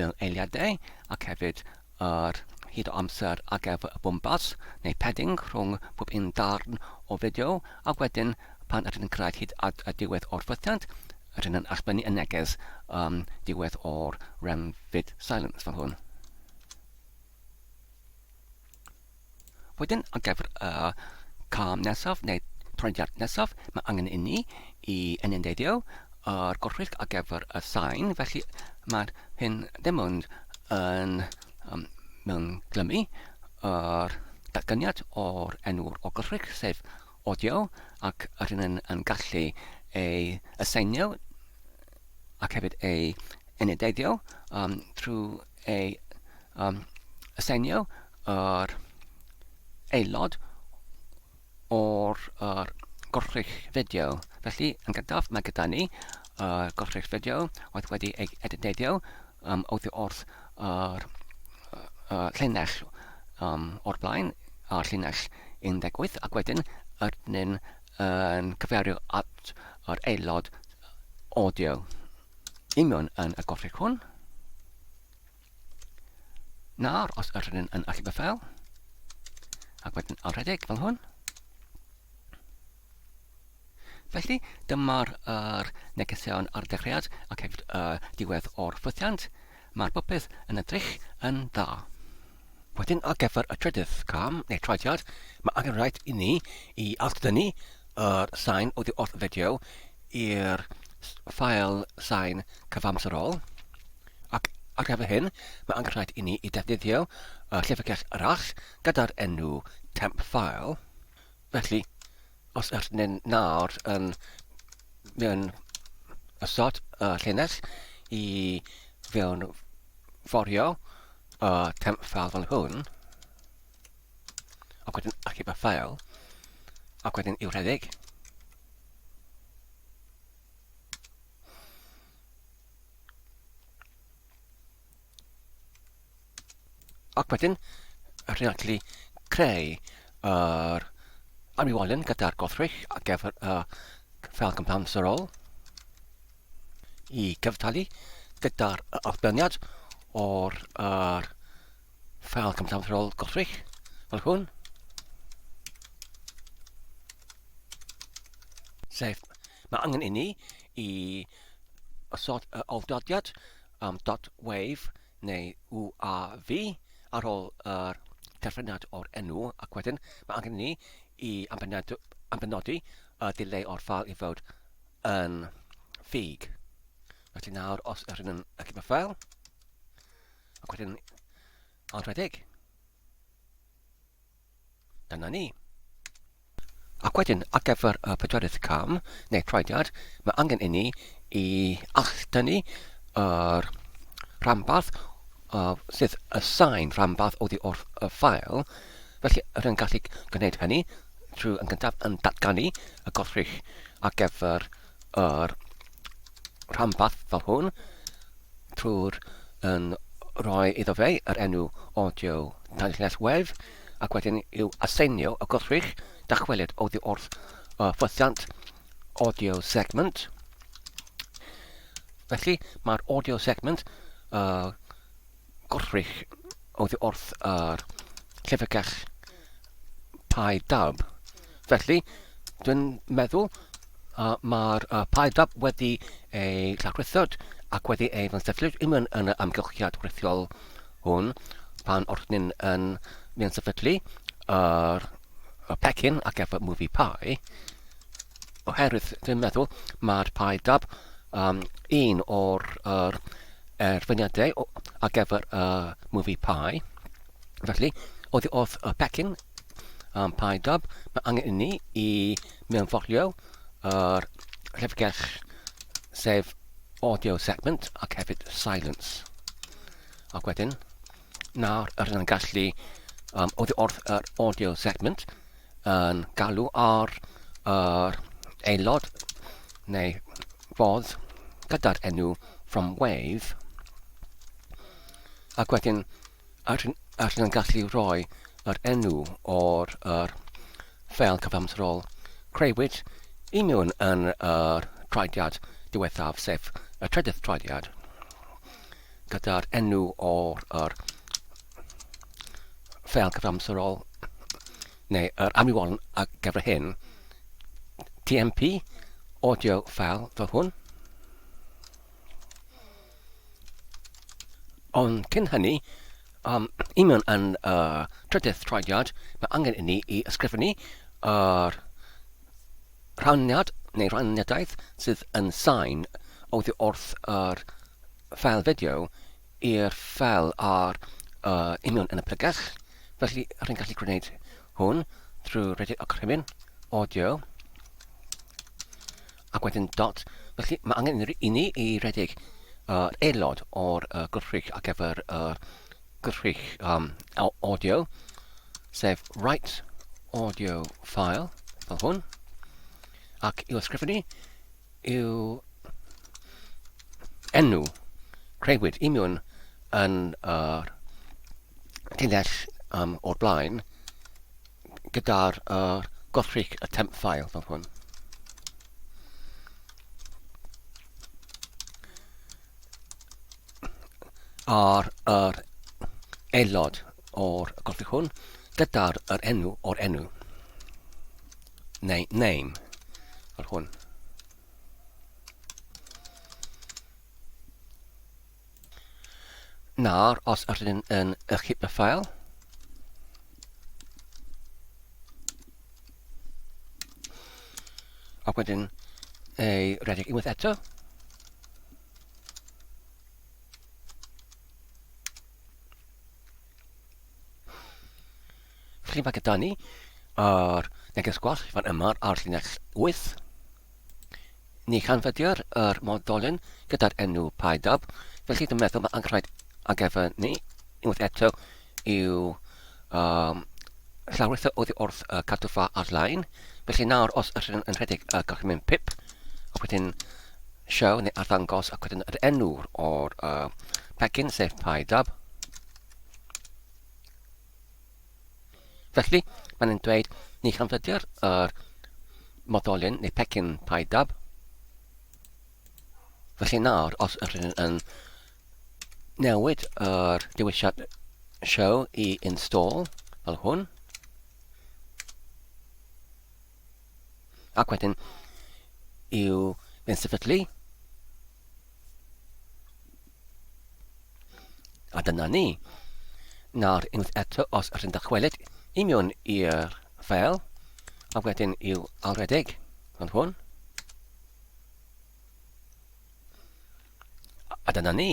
mil eiliadau, ac hefyd yr hyd o amser ar gyfer y bwmpas neu padding rhwng pob un darn o fideo ac wedyn pan ydyn yn cyrraedd hyd at y diwedd o'r ffwythiant rydyn yn allbynnu y neges um, diwedd o'r REM vid silence fel hwn. Wedyn ar gyfer y cam nesaf neu troediad nesaf mae angen inni i enedeiddio yr gorchwyll ar gyfer y sain, felly mae hyn ddim ond yn um, mewn glymu yr datganiad o'r enw'r o gorchwyll, sef audio, ac rydyn yn, yn gallu ei aseinio ac hefyd ei enedeiddio um, trwy ei um, aseinio yr aelod o'r yr gorchrych fideo. Felly, yn gyntaf, mae gyda ni y gorchrych fideo oedd wedi ei edydeiddio um, oddi wrth yr uh, llinell um, o'r blaen, a'r llinell 18, ac wedyn yr ni'n yn cyfeirio at yr aelod audio. Union yn y gorchrych hwn. Nawr, os ydyn ni'n yn achub y ffeil, ac wedyn alrhedeg fel hwn. Felly, dyma'r er negeseuon ar dechreuad ac hefyd y diwedd o'r ffwythiant. Mae'r popeth yn edrych yn dda. Wedyn ar gyfer y trydydd cam, neu troediad, mae angen rhaid i ni i alltynnu yr sain oddi wrth y fideo i'r ffael sain cyfamserol. Ac ar gyfer hyn, mae angen rhaid i ni i defnyddio y llyfrgell arall gyda'r enw temp file. Felly, os ydyn ni'n nawr yn mewn ysod y llinell i fewn forio y temp file fel hwn, ac wedyn achub y ffael, ac wedyn i'w rhedeg, Ac wedyn, rydyn gallu creu yr amrywiolyn gyda'r gothrych ar gyfer y ffeil cymdeithasol i gyftalu gyda'r allbyniad o'r yr ffeil cymdeithasol gothrych fel hwn. Sef, mae angen inni i osod y awdurdodiad um, .wave neu UAV ar ôl yr terfyniad o'r enw ac wedyn mae angen ni i ambenodi y delay o'r ffael i fod yn ffug. Felly nawr os ydyn yn achub y ffael ac wedyn anrhedeg. Dyna ni. Ac wedyn, ar gyfer y pedwerydd cam, neu troediad, mae angen inni i alldynnu yr rhanbarth uh, sydd y sain rhanbarth oddi wrth y ffael. Felly, rydyn gallu gwneud hynny trwy yn gyntaf yn datganu y gothrych ar gyfer yr rhanbarth fel hwn, trwy'r yn rhoi iddo fe yr enw audio tanlinell wave ac wedyn i'w aseinio y gwrthrych dychwelyd oddi wrth y ffwythiant audio segment. Felly mae'r audio segment y gwrthrych oddi wrth yr llyfrgell PyDub. Felly, dwi'n meddwl uh, mae'r uh, PyDub wedi ei llawrythod ac wedi ei fy yn yn y amgylchiad wreithiol hwn pan oeddwn ni'n yn mynd sefydlu yr, y pecyn ar gyfer Movie Pie, oherwydd dwi'n meddwl mae'r PyDub um, un o'r er, erfyniadau ar gyfer y Movie Pie. Felly, oddi wrth y pecyn um, Pie Dub, mae angen i ni i mewnforio yr llyfrgell sef audio segment ac hefyd silence. Ac wedyn, nawr yr yn gallu um, oddi wrth yr audio segment yn galw ar yr aelod neu fodd gyda'r enw from wave ac wedyn yr yn gallu rhoi yr enw o'r yr ffeil cyfamserol creuwyd i mewn yn yr troediad diwethaf, sef y trydydd troediad, gyda'r enw o'r yr ffeil cyfamserol neu yr amrywiolyn ar gyfer hyn, TMP, audio file fel hwn. Ond cyn hynny, um, i mewn yn y uh, trydydd troediad, mae angen i ni i ysgrifennu yr rhaniad neu rhaniadaeth sydd yn sain oddi wrth yr ffeil fideo i'r ffeil ar uh, union yn y pregeth. Felly, rwy'n gallu gwneud hwn drwy redeg y gorchymyn audio ac wedyn dot. Felly, mae angen i ni i redeg yr uh, aelod o'r uh, gwrthrych ar gyfer y uh, gwrthrych um, audio, sef write audio file, fel hwn, ac i'w ysgrifennu yw enw creuwyd i mewn yn yr llinell um, o'r blaen gyda'r uh, gothrych y temp file fel hwn. Ar yr aelod o'r gothrych hwn gyda'r yr enw o'r enw neu name fel hwn. Nawr, os ydyn yn ychydig y ffael, ac wedyn ei redeg unwaith eto, Felly mae gyda ni yr neges gwall fan yma ar llinell 8. Ni chanfyddir yr modolyn gyda'r enw PyDub, felly dwi'n meddwl mae angenrhaid ar gyfer ni unwaith eto i'w um, llawrwytho oddi wrth y cadwfa ar-lein. Felly nawr os ydych yn rhedeg y gorchymyn pip, ac wedyn show neu arddangos ac wedyn yr enw o'r uh, pecyn sef PyDub, Felly, mae'n yn dweud ni chanfyddir yr modolyn neu pecyn PyDub. Felly nawr, os ydyn yn newid yr dewisiad show i install fel hwn, ac wedyn i'w sefydlu, A dyna ni. Nawr, unwaith eto, os ydych yn dychwelyd i mewn i'r ffeil, a wedyn i'w alredeg, fel hwn. A dyna ni.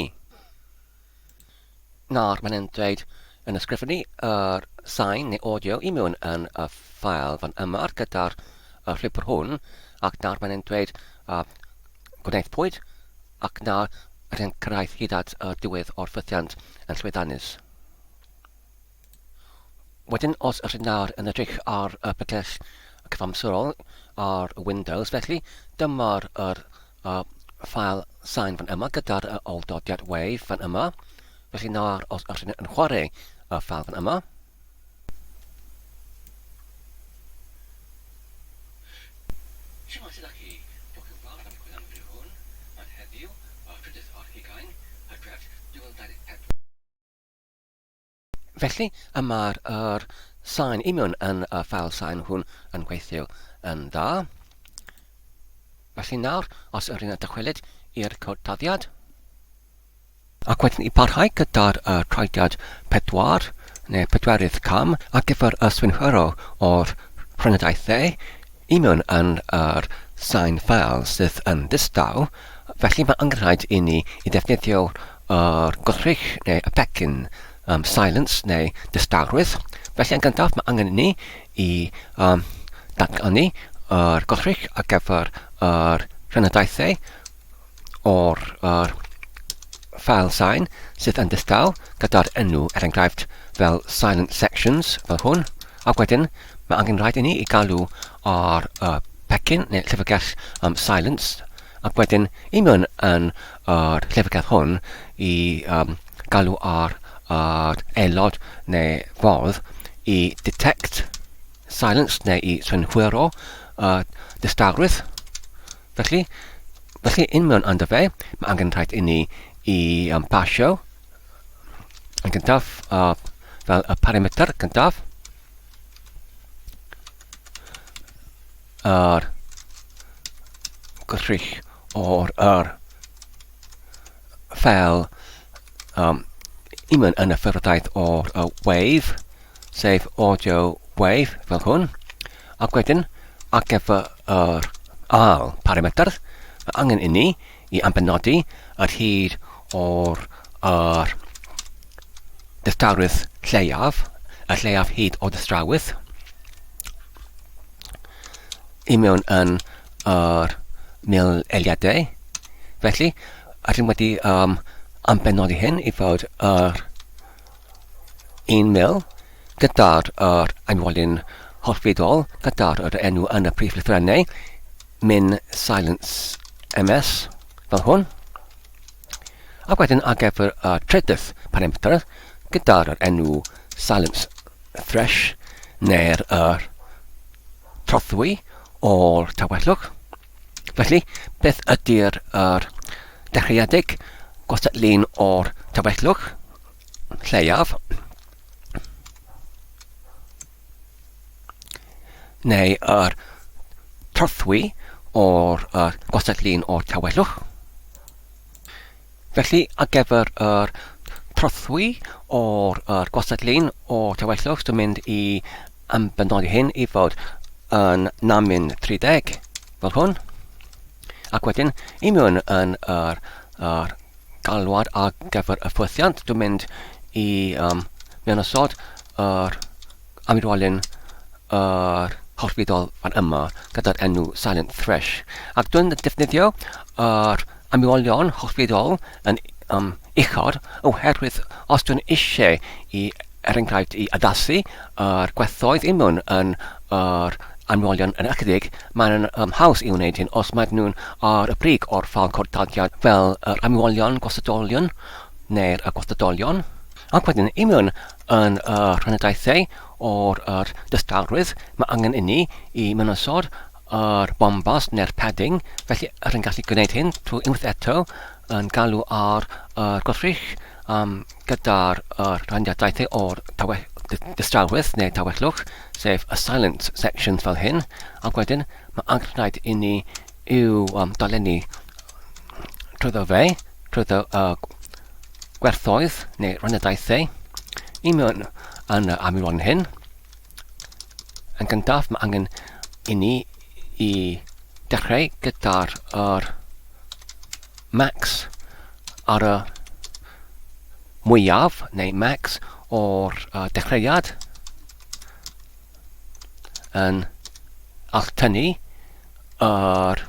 Nawr, mae'n dweud yn ysgrifennu yr sain neu audio i mewn yn y ffael fan yma gyda'r llwybr hwn, ac nawr mae'n dweud uh, gwnaethpwyd, ac nawr rydyn cyrraedd hyd at y diwedd o'r ffythiant yn llwyddiannus. Wedyn, os ydych nawr yn edrych ar y pregeth cyfamserol ar Windows, felly dyma'r yr, uh, ffael sain fan yma gyda'r uh, oldodiad wave fan yma. Felly nawr, os ydych yn chwarae y ffael fan yma, Shwmae sut dach chi? Diolch yn fawr am chwilio am y fideo hwn. Mae'n heddiw, y trydydd ar hugain, Hydref 2024. Felly, y mae'r yr sain union yn y ffael sain hwn yn gweithio yn dda. Felly nawr, os yr un yn dychwelyd i'r cod taddiad, Ac wedyn i barhau gyda'r uh, troediad pedwar, neu pedwerydd cam, ar gyfer y swynhwyro o'r rhynadaethau i mewn yn yr sain ffael sydd yn ddistaw, Felly mae angen rhaid i ni i ddefnyddio yr gwrthrych neu y pecyn um, silence neu distawrwydd. Felly yn gyntaf mae angen i ni i um, datganu yr gwrthrych ar gyfer yr rhenadaethau o'r yr ffael sain sydd yn distaw gyda'r enw er enghraifft fel silent sections fel hwn ac wedyn mae angen rhaid i ni i galw ar y pecyn neu llyfrgell um, silence ac wedyn i mewn yn yr llyfrgell hwn i um, galw ar yr aelod neu ffordd i detect silence neu i synhwyro y distawrwydd. Felly, felly un mewn ynddo fe, mae angen rhaid i ni i um, pasio yn gyntaf uh, fel y parameter cyntaf yr gwrthrych o'r yr fel um, i mewn yn y ffurfdaith o'r y wave, sef audio wave fel hwn, ac wedyn ar gyfer yr ail parametr, mae angen i ni i ambenodi yr hyd o'r yr distawrwydd lleiaf, y lleiaf hyd o distawrwydd, i mewn yn yr mil eiliadau. Felly, rydym wedi um, ambenodi hyn i fod yr 1,000 gyda'r yr enwolyn hollfudol, gyda'r yr enw yn y prif lythrennau, min silence ms, fel hwn. Ac wedyn ar gyfer y trydydd parameter, gyda'r enw silence thresh, neu'r yr trothwy o'r tawellwch. Felly, beth ydy'r yr dechreuedig gwastad lun o'r tawellwch lleiaf? Neu yr trothwy o'r yr gwastad lun o'r tawellwch? Felly, ar gyfer yr trothwy o'r yr gwastad lun o'r tawellwch, dwi'n mynd i ambenodi hyn i fod yn namyn 30, fel hwn. Ac wedyn, i mewn yn yr, yr galwad ar gyfer y ffwythiant, dwi'n mynd i um, mewn osod yr amrywolyn yr hollfudol fan yma gyda'r enw Silent Thresh. Ac dwi'n defnyddio yr amrywolion hollfudol yn um, uchod oherwydd os dwi'n eisiau i er enghraifft i addasu yr gwerthoedd i mewn yn yr amrywiolion yn ychydig, mae'n um, haws i wneud hyn os maen nhw'n ar y brig o'r ffal cortadiad fel yr amrywiolion gwastadolion neu'r gwastadolion. Ac wedyn, i mewn yn y rhanadaethau o'r yr dystawrwydd, mae angen inni i mynosod yr bombas neu'r padding, felly yr yn gallu gwneud hyn trwy unwaith eto yn galw ar yr gwrthrych um, gyda'r yr rhaniadaethau o'r distawrwydd neu tawellwch, sef y silent sections fel hyn, ac wedyn mae angen rhaid i ni i'w um, dolenni trwyddo fe, trwyddo y uh, gwerthoedd neu rhaniadaethau i mewn yn y amrywion hyn. Yn gyntaf, mae angen i ni i dechrau gyda'r yr max ar y mwyaf neu max o'r uh, dechreuad yn alltynnu yr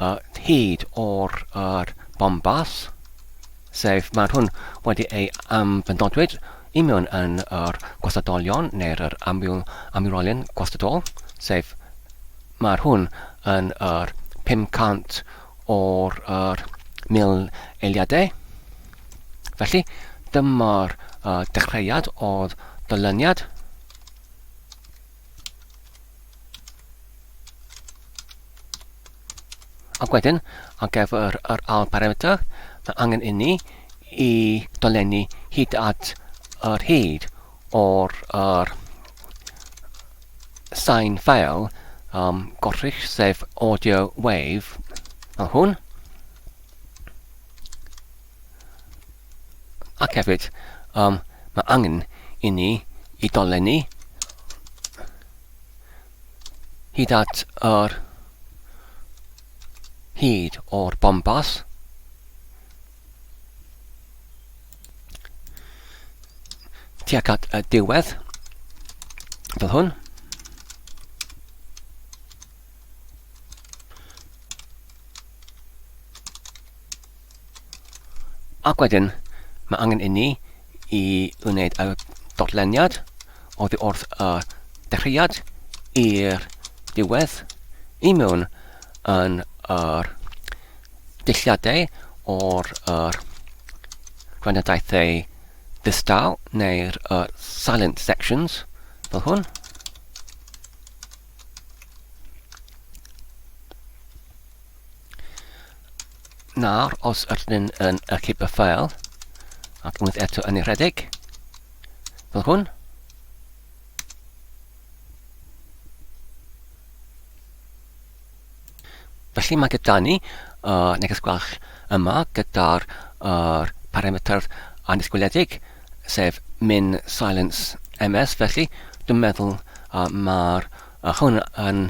uh, hyd o'r yr bombas, sef mae hwn wedi ei amfynodwyd i mewn yn yr gwastadolion neu'r yr amwyrolion gwastadol, sef mae'r hwn yn yr 500 o'r yr 1000 eiliadau. Felly, dyma'r uh, dechreuad o'r dylyniad. Ac wedyn, ar gyfer yr ail parameter, mae angen inni i dolenni hyd at yr hyd o'r yr sain ffael um, gorrych, sef audio wave, fel hwn. Ac hefyd, um, mae angen i ni i dolenni hyd at yr hyd o'r bombas. Tuag at y diwedd, fel hwn. Ac wedyn, mae angen inni i wneud y dodleniad oddi wrth y dechreuad i'r diwedd i mewn yn yr dulliadau o'r yr rhanadaethau ddistaw neu'r silent sections fel hwn. Nawr, os ydyn yn achub y ffael, ac unwaith eto yn ei rhedeg, fel hwn, Felly mae gyda ni neges gwell yma gyda'r parametr annisgwyliedig, sef min silence ms, felly dwi'n meddwl mae'r hwn yn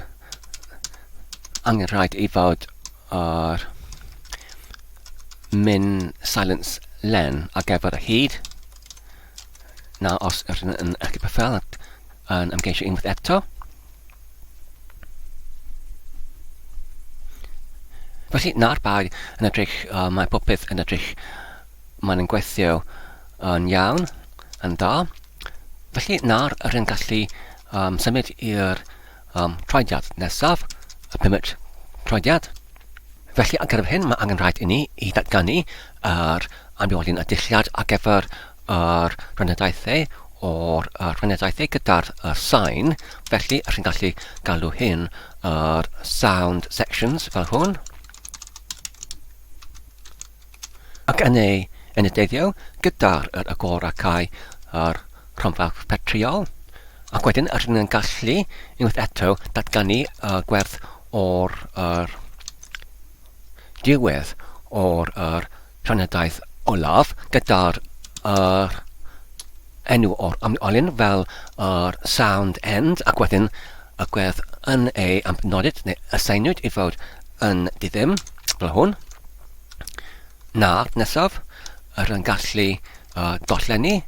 angenrhaid i fod yr min silence len ar gyfer y hyd. Nawr os ydyn yn achub y ffeil yn ymgeisio unwaith eto. Felly, na'r bai yn edrych, mae popeth yn edrych, mae'n yn gweithio yn iawn, yn dda. Felly, nawr yr yn gallu um, symud i'r um, troediad nesaf, y pumed troediad. Felly, ar gyfer hyn, mae angen rhaid i ni i ddatganu yr amrywiolyn y dulliad ar gyfer yr rhanadaethau o'r rhanadaethau gyda'r sain. Felly, rydyn gallu galw hyn yr sound sections fel hwn. Ac yn ei enedeiddio gyda'r yr agor ac cau yr rhonfa petriol. Ac wedyn rydyn yn gallu unwaith eto datganu y gwerth o'r yr diwedd o'r yr rhanadaeth olaf gyda'r yr enw o'r amlolyn fel yr sound end ac wedyn y gwerth yn ei amnodid neu assignwyd i fod yn diddim fel hwn. Nawr nesaf yr yn gallu uh, dollenni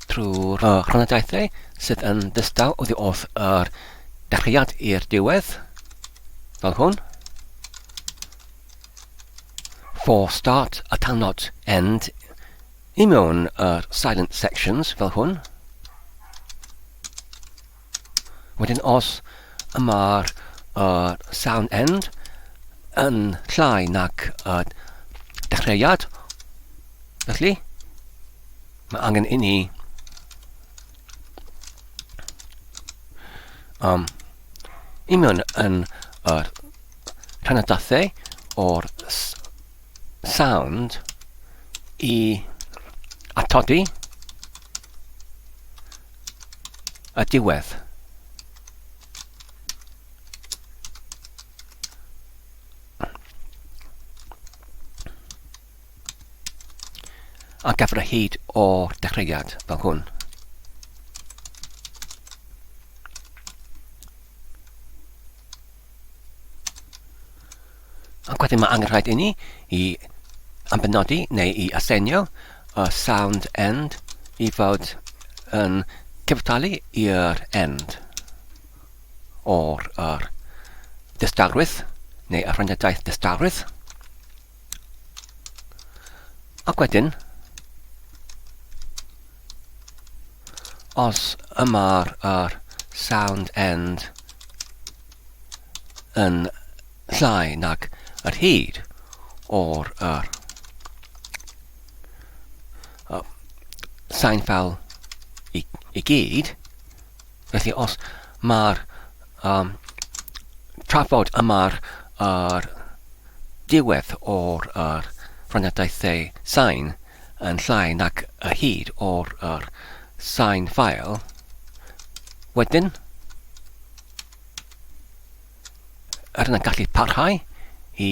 trwy'r uh, rhanadaethau sydd yn ddistaw oddi wrth yr dechreuad i'r diwedd, fel hwn. For start a cannot end i mewn yr silent sections fel hwn. Wedyn os y mae'r uh, sound end yn llai nag y dechreuad, felly mae angen i ni um, i mewn yn yr rhanadathau o'r sound i atodi y diwedd. A gyfer y hyd o'r dechreuad fel hwn. Ac wedyn mae angen rhaid i ni i ambenodi neu i asenio y sound end i fod yn cyfartalu i'r end o'r yr distawrwydd neu y rhaniadaeth distawrwydd. Ac wedyn, os yma'r yr sound end yn llai nag yr hyd o'r yr sain ffel i, i gyd, felly os mae'r um, trafod yma'r yr diwedd o'r yr rhaniadaethau sain yn llai nag y hyd o'r yr sain ffael, wedyn Yr yna'n gallu parhau i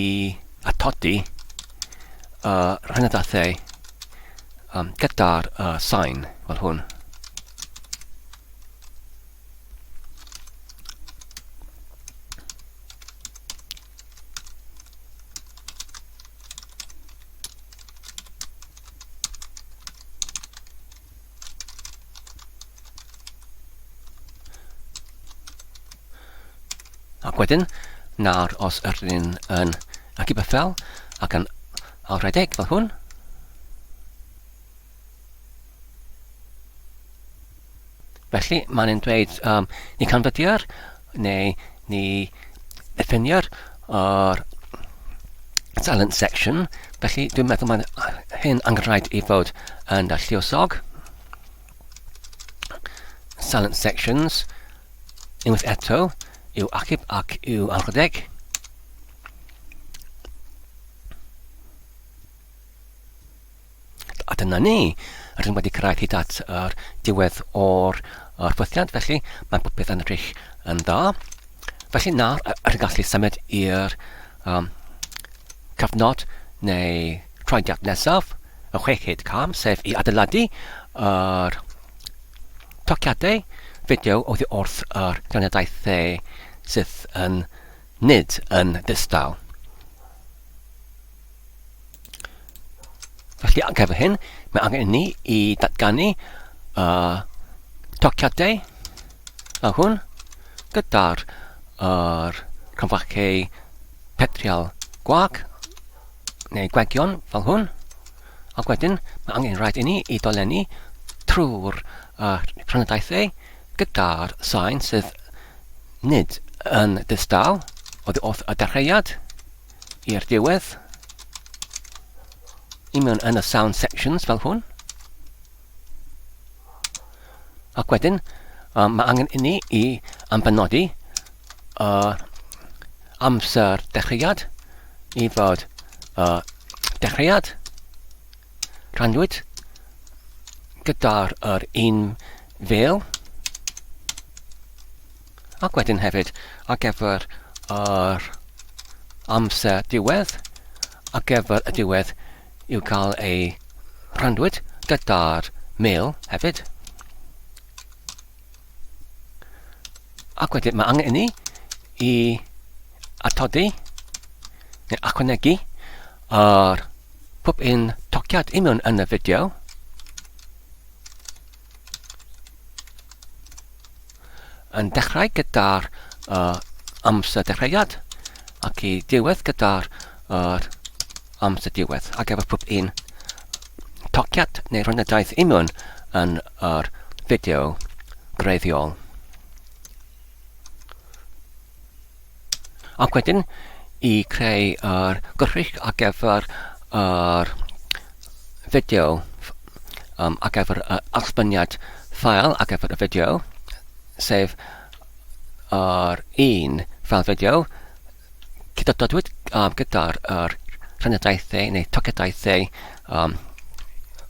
atodi y rhanadaethau um, gyda'r uh, sain fel hwn. Ac wedyn, nawr os ydyn ni'n yn achub y ffel ac yn alredeg fel hwn, Felly, mae'n yn dweud um, ni canfyddir neu ni ddiffinir yr silent section. Felly, dwi'n meddwl mae hyn angenrhaid i fod yn lluosog. Silent sections, unwaith eto, i'w achub ac i'w anrhydeg. A dyna ni, rydym wedi cyrraedd hyd at yr diwedd o'r yr ffwythiant, felly mae popeth yn edrych yn dda. Felly nawr, rydym gallu symud i'r um, cyfnod neu troediad nesaf, y chweched cam, sef i adeiladu yr tociadau fideo oddi wrth yr ganadaethau sydd yn nid yn ddistaw. Felly ar gyfer hyn, mae angen i ni i datganu uh, tociadau fel hwn gyda'r yr cromfachau petrial gwag neu gwegion fel hwn. Ac wedyn mae angen rhaid i ni i dolenni trwy'r uh, rhanadaethau gyda'r sain sydd nid yn ddistaw oddi wrth y dechreuad i'r diwedd i mewn yn y sound sections fel hwn. Ac wedyn, um, mae angen inni i ambenodi uh, amser dechreuad i fod uh, dechreuad rhannwyd gyda'r yr un fel ac wedyn hefyd ar gyfer yr amser diwedd ar gyfer y diwedd i'w cael ei rhannwyd gyda'r mail hefyd. Ac wedyn mae angen i ni i atodi neu ychwanegu yr pob un tociad i mewn yn y fideo. Yn dechrau gyda'r uh, amser dechreuad ac i diwedd gyda'r uh, amser diwedd ac efo pob un tociad neu rhwynadaeth i mewn yn yr fideo greiddiol. Ac wedyn i creu yr gwrthrych ar gyfer yr fideo um, ar gyfer y allbyniad ffael ar gyfer y fideo, sef yr un ffael fideo Cydododwyd um, gyda'r er rhaniadaethau neu tocadaethau um,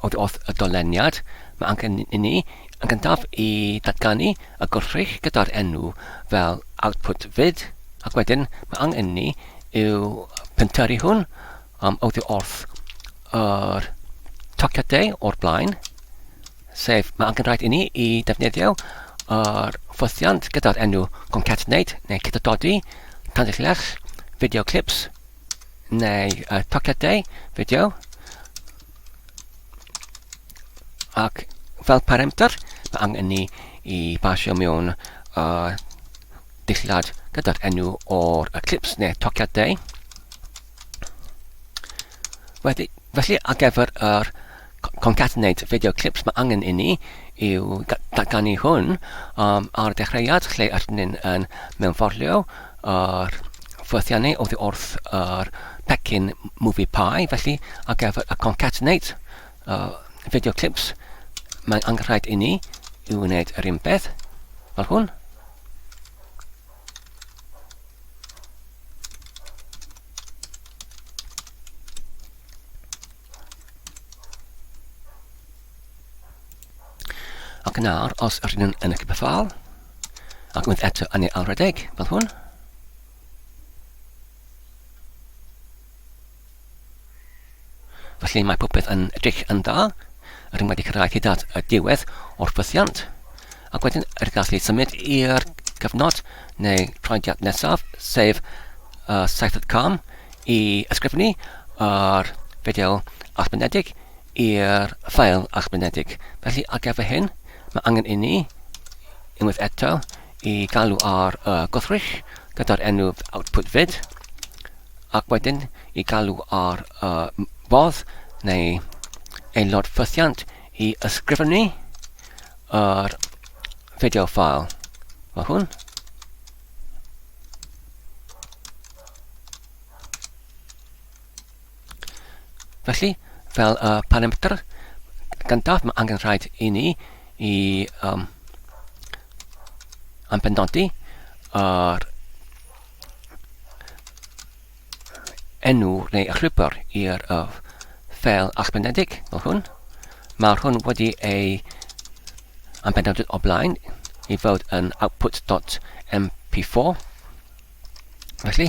oddi wrth y doleniad. Mae angen i ni yn gyntaf i datganu y gwrthrych gyda'r enw fel output vid, ac wedyn mae angen ni i'w pentyrru hwn um, oddi wrth yr tociadau o'r blaen, sef mae angen rhaid i ni i defnyddio yr ffwythiant gyda'r enw concatenate neu cydododi, tanllech, video clips neu uh, tociadau fideo ac fel parameter mae angen ni i basio mewn uh, dillad gyda'r enw o'r clips neu tociadau. Wedi, felly ar gyfer yr concatenate video clips mae angen i ni i'w datganu hwn um, ar dechreuad lle ydyn ni'n yn mewnforlio yr ffwythiannau oddi wrth yr pecyn Movie Pie, felly ar gyfer y concatenate uh, video clips mae'n angenrhaid i ni i'w wneud yr un peth fel hwn. Ac nawr, os ydyn nhw'n yn y cybyffal, ac unwaith eto yn ei alredeg, fel hwn, Felly mae popeth yn edrych yn dda. Rydym wedi cyrraedd hyd at y diwedd o'r ffythiant. Ac wedyn rydym gallu symud i'r cyfnod neu troediad nesaf, sef uh, saethad cam, i ysgrifennu yr fideo allbynedig i'r ffael allbynedig. Felly ar gyfer hyn, mae angen i ni, unwaith eto, i galw ar y gwrthrych gyda'r enw output vid ac wedyn i galw ar y fodd neu aelod ffythiant i ysgrifennu yr fideo file fel hwn. Felly, fel y parametr gyntaf, mae angen rhaid i ni i um, am benodi yr enw neu y llwybr i'r uh, ffeil allbenedig fel hwn. Mae'r hwn wedi ei ambenodi o blaen i fod yn output.mp4. Felly,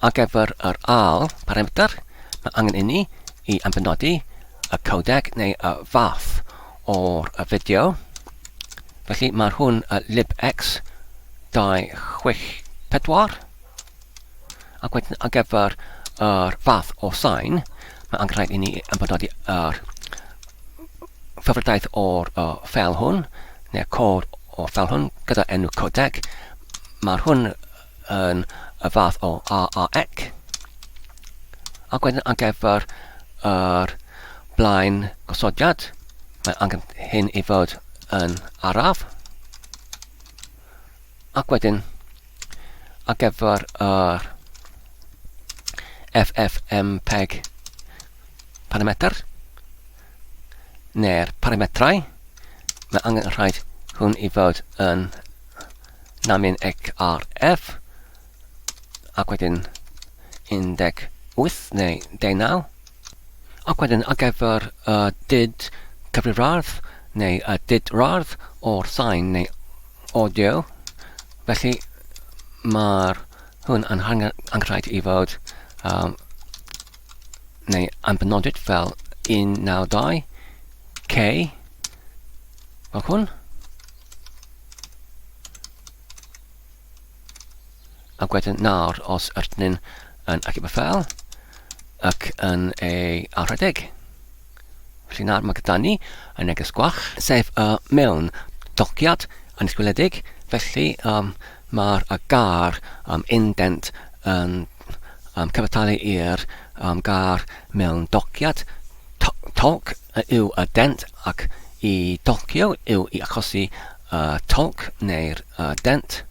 ar gyfer yr ail parametr, mae angen inni i ambenodi y codec neu y fath o'r y fideo. Felly, mae'r hwn y libx 264 ac wedyn ar gyfer yr fath o sain, mae angen rhaid i ni ambenodi yr ffefrydaeth o'r uh, ffeil hwn, neu'r cod o'r ffeil hwn, gyda enw codec. Mae'r hwn yn y fath o AAC. Ac wedyn ar gyfer yr blaen gosodiad, mae angen hyn i fod yn araf. Ac wedyn ar gyfer yr FFmpeg parametr neu'r parametrau, mae angen rhaid hwn i fod yn namin XRF ac wedyn 18 neu 19 ac wedyn ar gyfer y dyd cyfrifradd neu y dyd-radd o'r sain neu audio felly mae'r hwn yn angenrhaid i fod um, neu anbenodwyd fel 192 K fel hwn. Ac wedyn nawr os ydyn ni'n yn achub y ffel ac yn ei arhedeg. Felly nawr mae gyda ni y neges gwach, sef y mewn dociad annisgwyliedig, felly um, mae'r y gair um, indent yn um, cyfartalu i'r um, gair mewn dociad. Tolc yw y dent ac i docio yw i achosi y tolc neu'r uh, dent.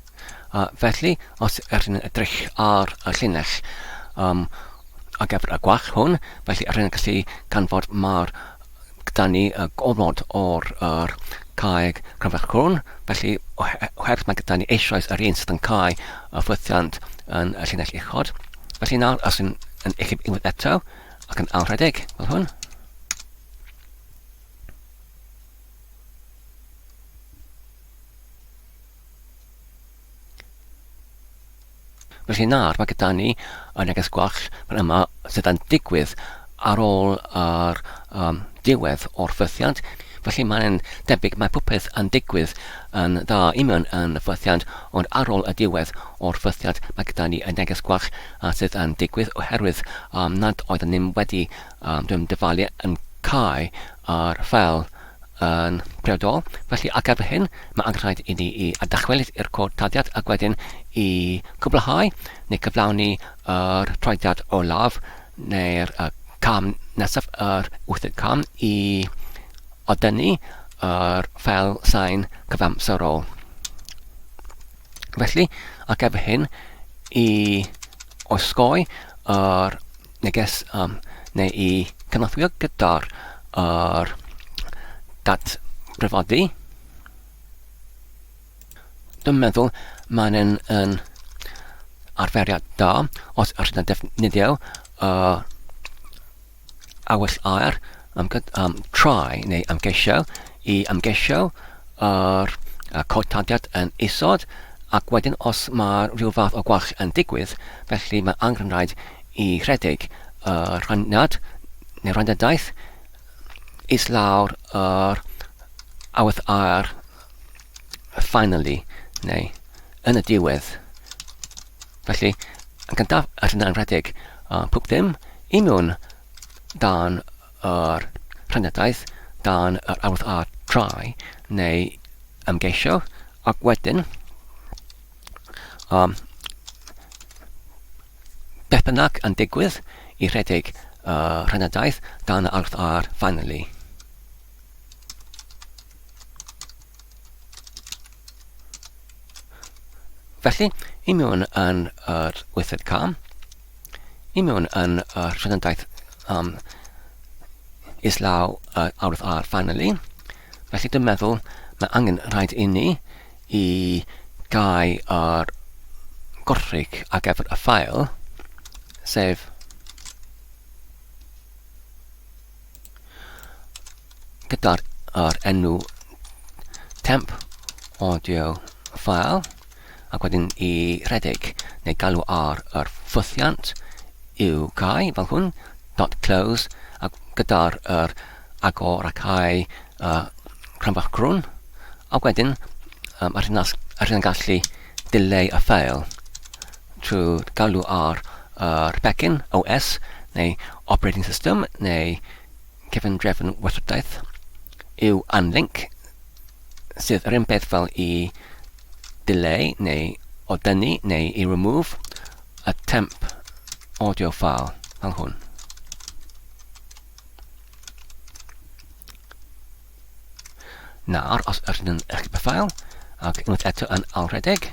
Uh, felly, os ydyn ni'n edrych ar y llinell um, ar gyfer y gwall hwn, felly rydyn ni'n gallu canfod mae'r gyda ni y gormod o'r yr caeg cryfach crwn, felly oherwydd mae gyda ni eisoes yr un sydd yn cael y ffwythiant yn y llinell uchod. Felly nawr, os yn, yn uchub unwaith eto, ac yn alrhedeg fel hwn, Felly nawr mae gyda ni y neges gwall fan yma sydd yn digwydd ar ôl yr um, diwedd o'r ffythiant. Felly mae'n debyg mae popeth yn digwydd yn dda i mewn yn y ffythiant, ond ar ôl y diwedd o'r ffythiant mae gyda ni y neges gwall sydd yn digwydd oherwydd um, nad oedden ni'n wedi um, dwi'n dyfalu yn cau yr ffeil yn priodol. Felly, ar gyfer hyn, mae angen rhaid i ni i dychwelyd i'r cod taddiad ac wedyn i cwblhau neu cyflawni yr troediad olaf neu'r cam nesaf, yr wythfed cam, i odynnu yr ffeil sain cyfamserol. Felly, ar gyfer hyn, i osgoi yr neges um, neu i cynorthwyo gyda'r yr datbryfodi. Dwi'n meddwl mae'n yn, yn arferiad da os ydych chi'n defnyddio uh, awell aer am, um, try neu ymgeisio i ymgeisio yr uh, cod tadiad yn isod ac wedyn os mae rhyw fath o gwall yn digwydd felly mae angenrhaid i rhedeg y rhaniad neu rhandadaeth islawr yr awydd aer finally neu yn y diwedd. Felly, yn gyntaf, yr yna'n rhedeg uh, pob ddim i mewn dan yr rhandadaeth, dan yr awydd aer try neu ymgeisio, ac wedyn um, beth bynnag yn digwydd i rhedeg y rhenadaeth dan y arth ar finally. Felly, i mewn yn yr wythfed cam, i mewn yn y rhenadaeth um, islaw y arth ar finally, felly dwi'n meddwl mae angen rhaid i ni i gau yr gorchryg ar gyfer y ffael, sef gyda'r yr enw temp audio file ac wedyn i rhedeg neu galw ar yr ffwythiant i'w cau fel hwn dot close ac gyda'r yr agor a cau uh, cranfach crwn a wedyn um, ar hyn gallu dileu y ffael trwy galw ar yr pecyn OS neu operating system neu cyfundrefn weithredaeth yw unlink sydd yr un peth fel i dileu neu o dynnu neu i remove y temp audio file fel hwn. Nawr, os ydyn yn eich ffael ac unwaith eto yn alredeg,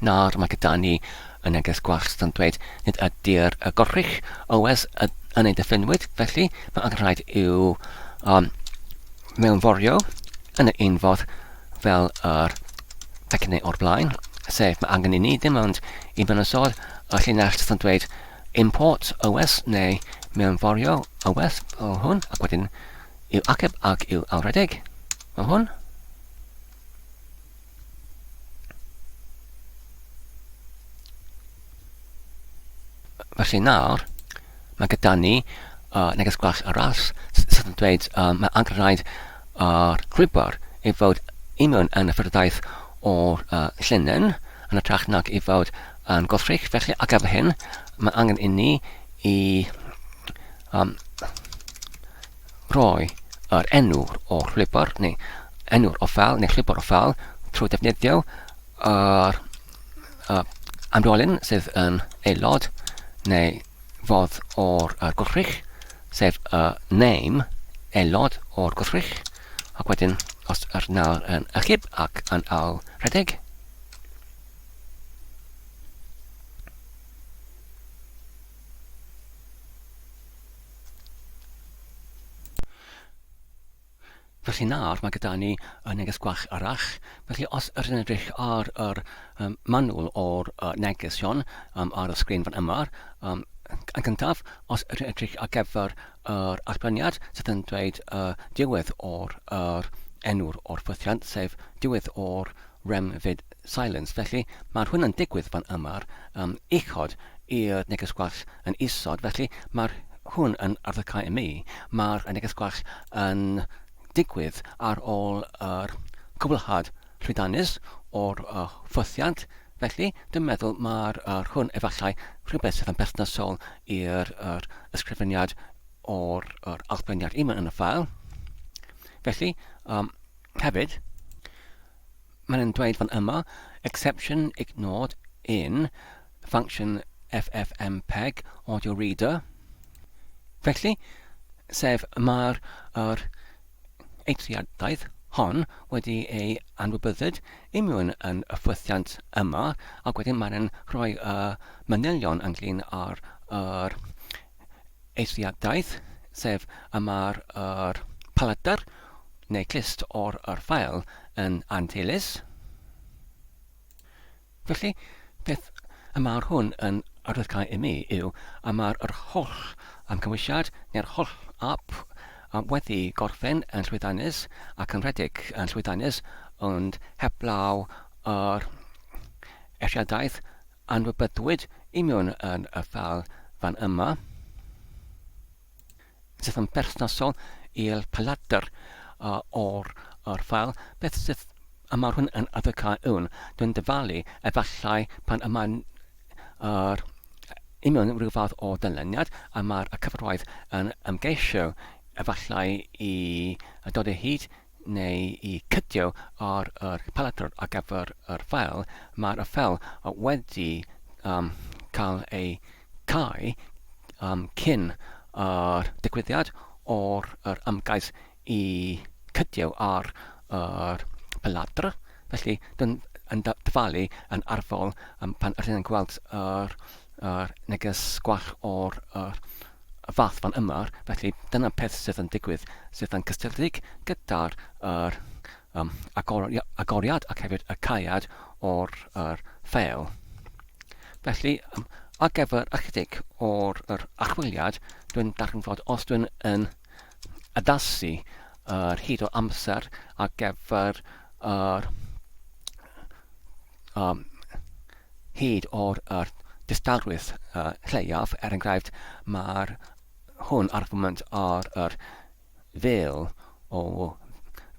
Nawr mae gyda ni y neges gwall sydd yn dweud nid ydy'r y gorrych OS yn ei diffiniwyd, felly mae angen rhaid i'w um, mewnforio yn y un fodd fel yr pecynnau o'r blaen, sef mae angen i ni dim ond i fynysodd y llinell sydd yn dweud import OS neu mewnforio OS fel hwn, ac wedyn i'w achub ac i'w alredeg fel hwn. Felly nawr, mae gyda ni uh, neges gwell arall sydd yn dweud uh, mae angen rhaid yr llwybr i fod i mewn yn y ffyrdaeth o'r uh, llinyn yn ytrach nag i fod yn gwrthrych. Felly, ar gyfer hyn, mae angen i ni i um, rhoi yr enw o'r llwybr, neu enw'r o ffeil, neu llwybr o ffeil, trwy defnyddio yr uh, amdolyn sydd yn aelod neu fodd o'r uh, gwrthrych, sef y uh, name aelod o'r gwrthrych, ac wedyn os yr nawr yn achub ac yn ail rhedeg, Felly nawr mae gyda ni y neges gwach arall. Felly os ydyn edrych ar yr um, manwl o'r uh, negesion um, ar y sgrin fan yma, um, yn gyntaf, os ydyn edrych ar gyfer yr allbyniad sydd yn dweud uh, diwedd o'r er enw'r o'r ffwythiant, sef diwedd o'r rem fyd silence. Felly mae'r hwn yn digwydd fan yma um, uchod i'r neges gwall yn isod. Felly mae'r hwn yn arddocau i mi. Mae'r neges gwall yn digwydd ar ôl yr cwblhad llwyddiannus o'r uh, ffwythiant. Felly, dwi'n meddwl mae'r uh, hwn efallai rhywbeth sydd yn berthnasol i'r er ysgrifeniad o'r er allbyniad yma yn y ffael. Felly, um, hefyd, Mae'n yn dweud fan yma, exception ignored in function ffmpeg audio reader. Felly, sef mae'r yr eithriadaeth hon wedi ei anwybyddyd imiwn yn y ffwythiant yma, ac wedyn mae'n yn rhoi y manylion ynglyn â'r yr eithriadaeth, sef y mae'r yr paladr neu clust o'r yr ffael yn anteilus. Felly, beth y mae'r hwn yn arwyddocáu i mi yw y mae'r yr holl cymwysiad neu'r holl ap wedi gorffen yn llwyddiannus ac yn rhedeg yn llwyddiannus, ond heblaw yr eithriadaeth anwybyddwyd i mewn yn y ffeil fan yma, sydd yn berthnasol i'r paladr o'r o'r ffeil, beth sydd y mae'r hwn yn addocau wn, dwi'n dyfalu efallai pan y mae'n yr i mewn rhyw fath o dyluniad a mae'r cyfarwydd yn ymgeisio efallai i dod o hyd neu i cydio ar yr paladr ar gyfer yr ffeil, mae'r ffeil wedi um, cael ei cau um, cyn yr digwyddiad o'r yr ymgais i cydio ar yr paladr. Felly, dwi'n yn dyfalu yn arfol um, pan ydyn yn gweld yr, yr neges gwall o'r yr, y fath fan yma, felly dyna peth sydd yn digwydd sydd yn cysylltiedig gyda'r yr, um, agor, agoriad ac hefyd y caead o'r yr ffeil. Felly, um, ar gyfer ychydig o'r yr archwiliad, dwi'n darganfod os dwi'n yn addasu yr hyd o amser ar gyfer yr um, hyd o'r yr distawrwydd uh, lleiaf, er enghraifft, mae'r hwn ar y foment ar yr fil o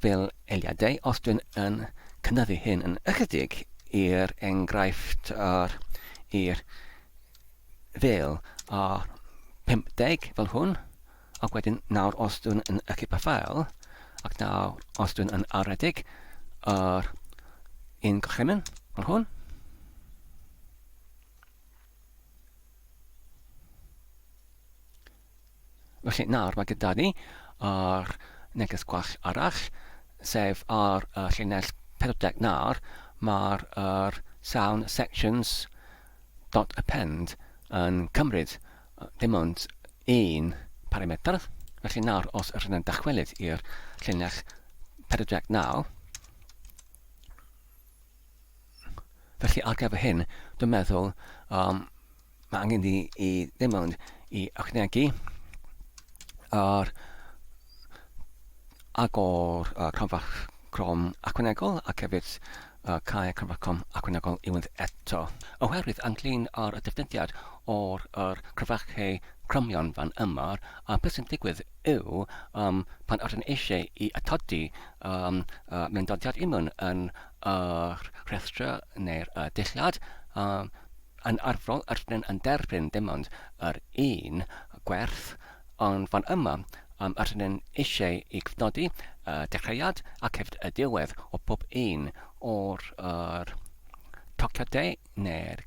fil eiliadau. Os dwi'n yn cynyddu hyn yn ychydig i'r enghraifft yr, i'r fil a 50 fel hwn, ac wedyn nawr os dwi'n yn ychydig y ffael, ac nawr os dwi'n yn aredig yr un gorchymyn fel hwn, Felly nawr mae gyda ni yr neges gwall arall, sef ar y llinell 49, mae'r yr sound sections dot append yn cymryd dim ond un parametr. Felly nawr os ydyn yn dychwelyd i'r llinell 49, felly ar gyfer hyn, dwi'n meddwl um, Mae angen i i ddim ond i ychwanegu yr agor y cronfa crom ychwanegol ac hefyd y cau cronfa crom ychwanegol unwaith eto. Oherwydd ynglyn â'r defnyddiad o'r yr cromfachau cromion fan yma, a beth sy'n digwydd yw um, pan ydyn eisiau i atodi um, uh, mewnddodiad i mewn yn yr rhestr neu'r uh, dillad, um, Yn arferol rydyn yn derbyn dim ond yr un gwerth, ond fan yma um, rydyn eisiau i gofnodi y dechreuad ac hefyd y diwedd o pob un o'r er, tociadau neu'r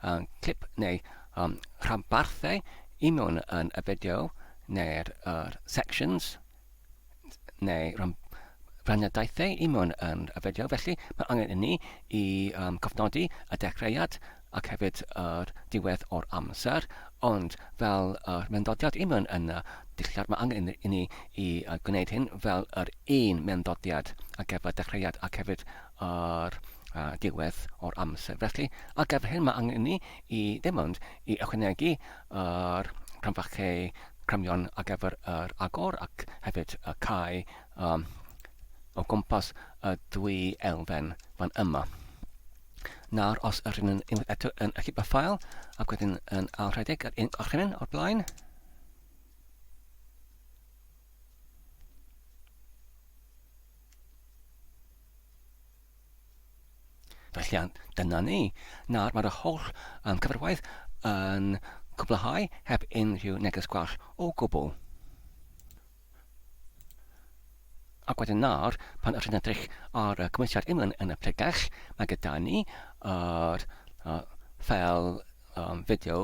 um, clip neu um, rhanbarthau i mewn yn y fideo neu'r er sections neu raniadaethau i mewn yn y fideo. Felly, mae angen i ni i um, cofnodi y dechreuad ac hefyd yr diwedd o'r amser, ond fel yr mewnddodiad i mewn yn y dillad, mae angen i ni i uh, gwneud hyn fel yr un mewnddodiad ar gyfer dechreuad ac hefyd yr uh, diwedd o'r amser. Felly, ar gyfer hyn mae angen i ni i ddim ond i ychwanegu yr cromfachau crymion ar gyfer yr agor ac hefyd y cau um, o gwmpas y ddwy elfen fan yma. Nawr, os ydyn yn unwaith eto yn achub y ffael ac wedyn yn ailrhedeg yr un gorchymyn o'r blaen, Felly, dyna ni. Nawr mae'r holl um, cyfarwaith yn cwblhau heb unrhyw neges gwall o gwbl. Ac wedyn nawr, pan ydych chi'n edrych ar y cymwysiad unman yn y pregell, mae gyda ni yr uh, ffeil um, fideo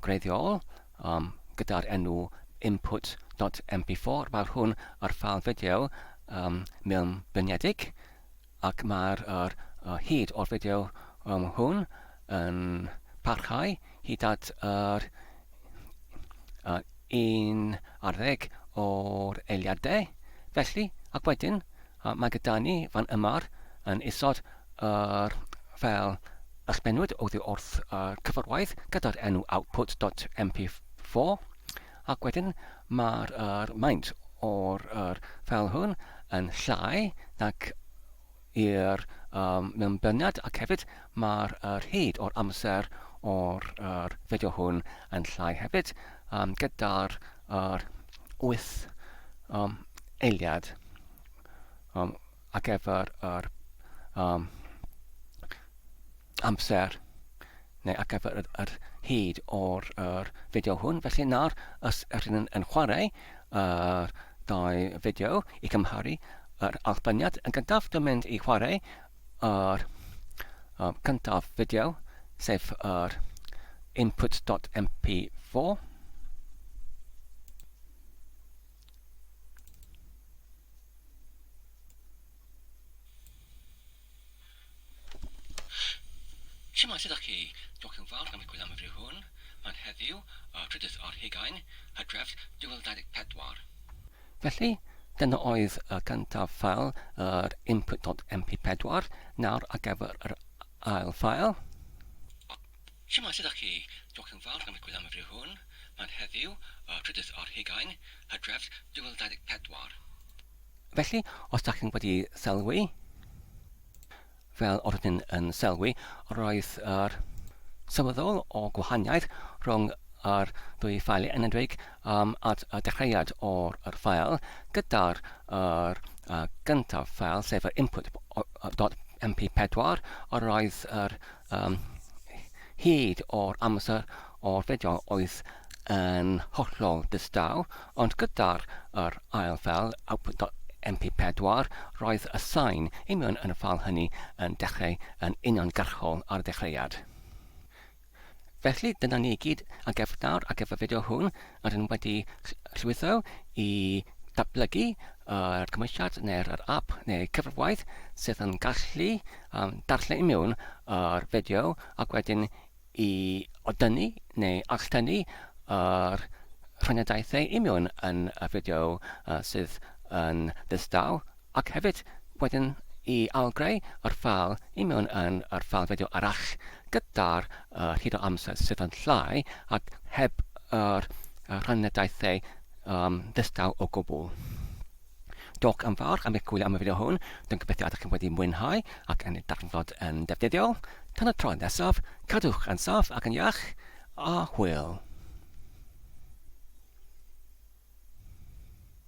gwreiddiol um, gyda'r enw input.mp4. Mae'r hwn ar ffeil fideo um, mewnbynedig. Ac mae'r yr hyd o'r fideo um, hwn yn parhau hyd at yr uh, 11 o'r eiliadau. Felly, ac wedyn, uh, mae gyda ni fan yma'r yn isod yr ffeil ysbenwyd oddi wrth y cyfarwaith gyda'r enw output.mp4 ac wedyn mae'r er maint o'r er ffeil hwn yn llai nag i'r um, mewnbyniad ac hefyd mae'r er hyd o'r amser o'r er fideo hwn yn llai hefyd um, gyda'r er 8 um, eiliad um, ar gyfer yr um, amser neu ar gyfer yr, yr hyd o'r yr fideo hwn. Felly nawr, os ydyn yn, yn chwarae yr ddau fideo i cymharu yr allbyniad. Yn gyntaf, dwi'n mynd i chwarae yr cyntaf fideo, sef yr input.mp4. Shwmae, sut ydych chi? Diolch yn fawr am y gwylio am y fideo hwn. Mae'n heddiw, y trydydd ar hugain, Hydref 2024. Felly, dyna oedd y cyntaf ffael, yr input.mp4, nawr ar gyfer yr ail ffael. Shwmae, sut ydych chi? Diolch yn fawr am y gwylio am y fideo hwn. Mae'n heddiw, y trydydd ar hugain, Hydref 2024. Felly, os dach chi'n wedi sylwi, fel oeddwn yn sylwi, roedd yr sylweddol o gwahaniaeth rhwng yr ddwy ffael yn enwedig um, at y dechreuad o'r yr ffael gyda'r yr, uh, gyntaf ffael, sef yr input.mp4, yr oedd yr um, hyd o'r amser o'r fideo oedd yn hollol ddistaw, ond gyda'r yr ail ffeil, output.mp4, roedd y sain i mewn yn y ffeil hynny yn dechrau yn uniongyrchol ar y dechreuad. Felly, dyna ni i gyd ar gyfer nawr ar gyfer y fideo hwn. Rydyn wedi llwyddo i datblygu yr cymwysiad neu'r yr app neu cyfrifwaith sydd yn gallu um, darllen i mewn yr fideo ac wedyn i odynnu neu alltynnu yr rhaniadaethau i mewn yn y fideo uh, sydd yn ddistaw ac hefyd wedyn i ailgreu yr ffeil i mewn yn yr ffeil fideo arall gyda'r uh, hyd o amser sydd yn llai ac heb yr rhaniadaethau um, ddistaw o gwbl. Diolch yn fawr am eich gwylio am y fideo hwn. Dwi'n gobeithio ydych chi wedi mwynhau ac yn ei darganfod yn defnyddiol. Tan y tro nesaf, cadwch yn saff ac yn iach, a hwyl!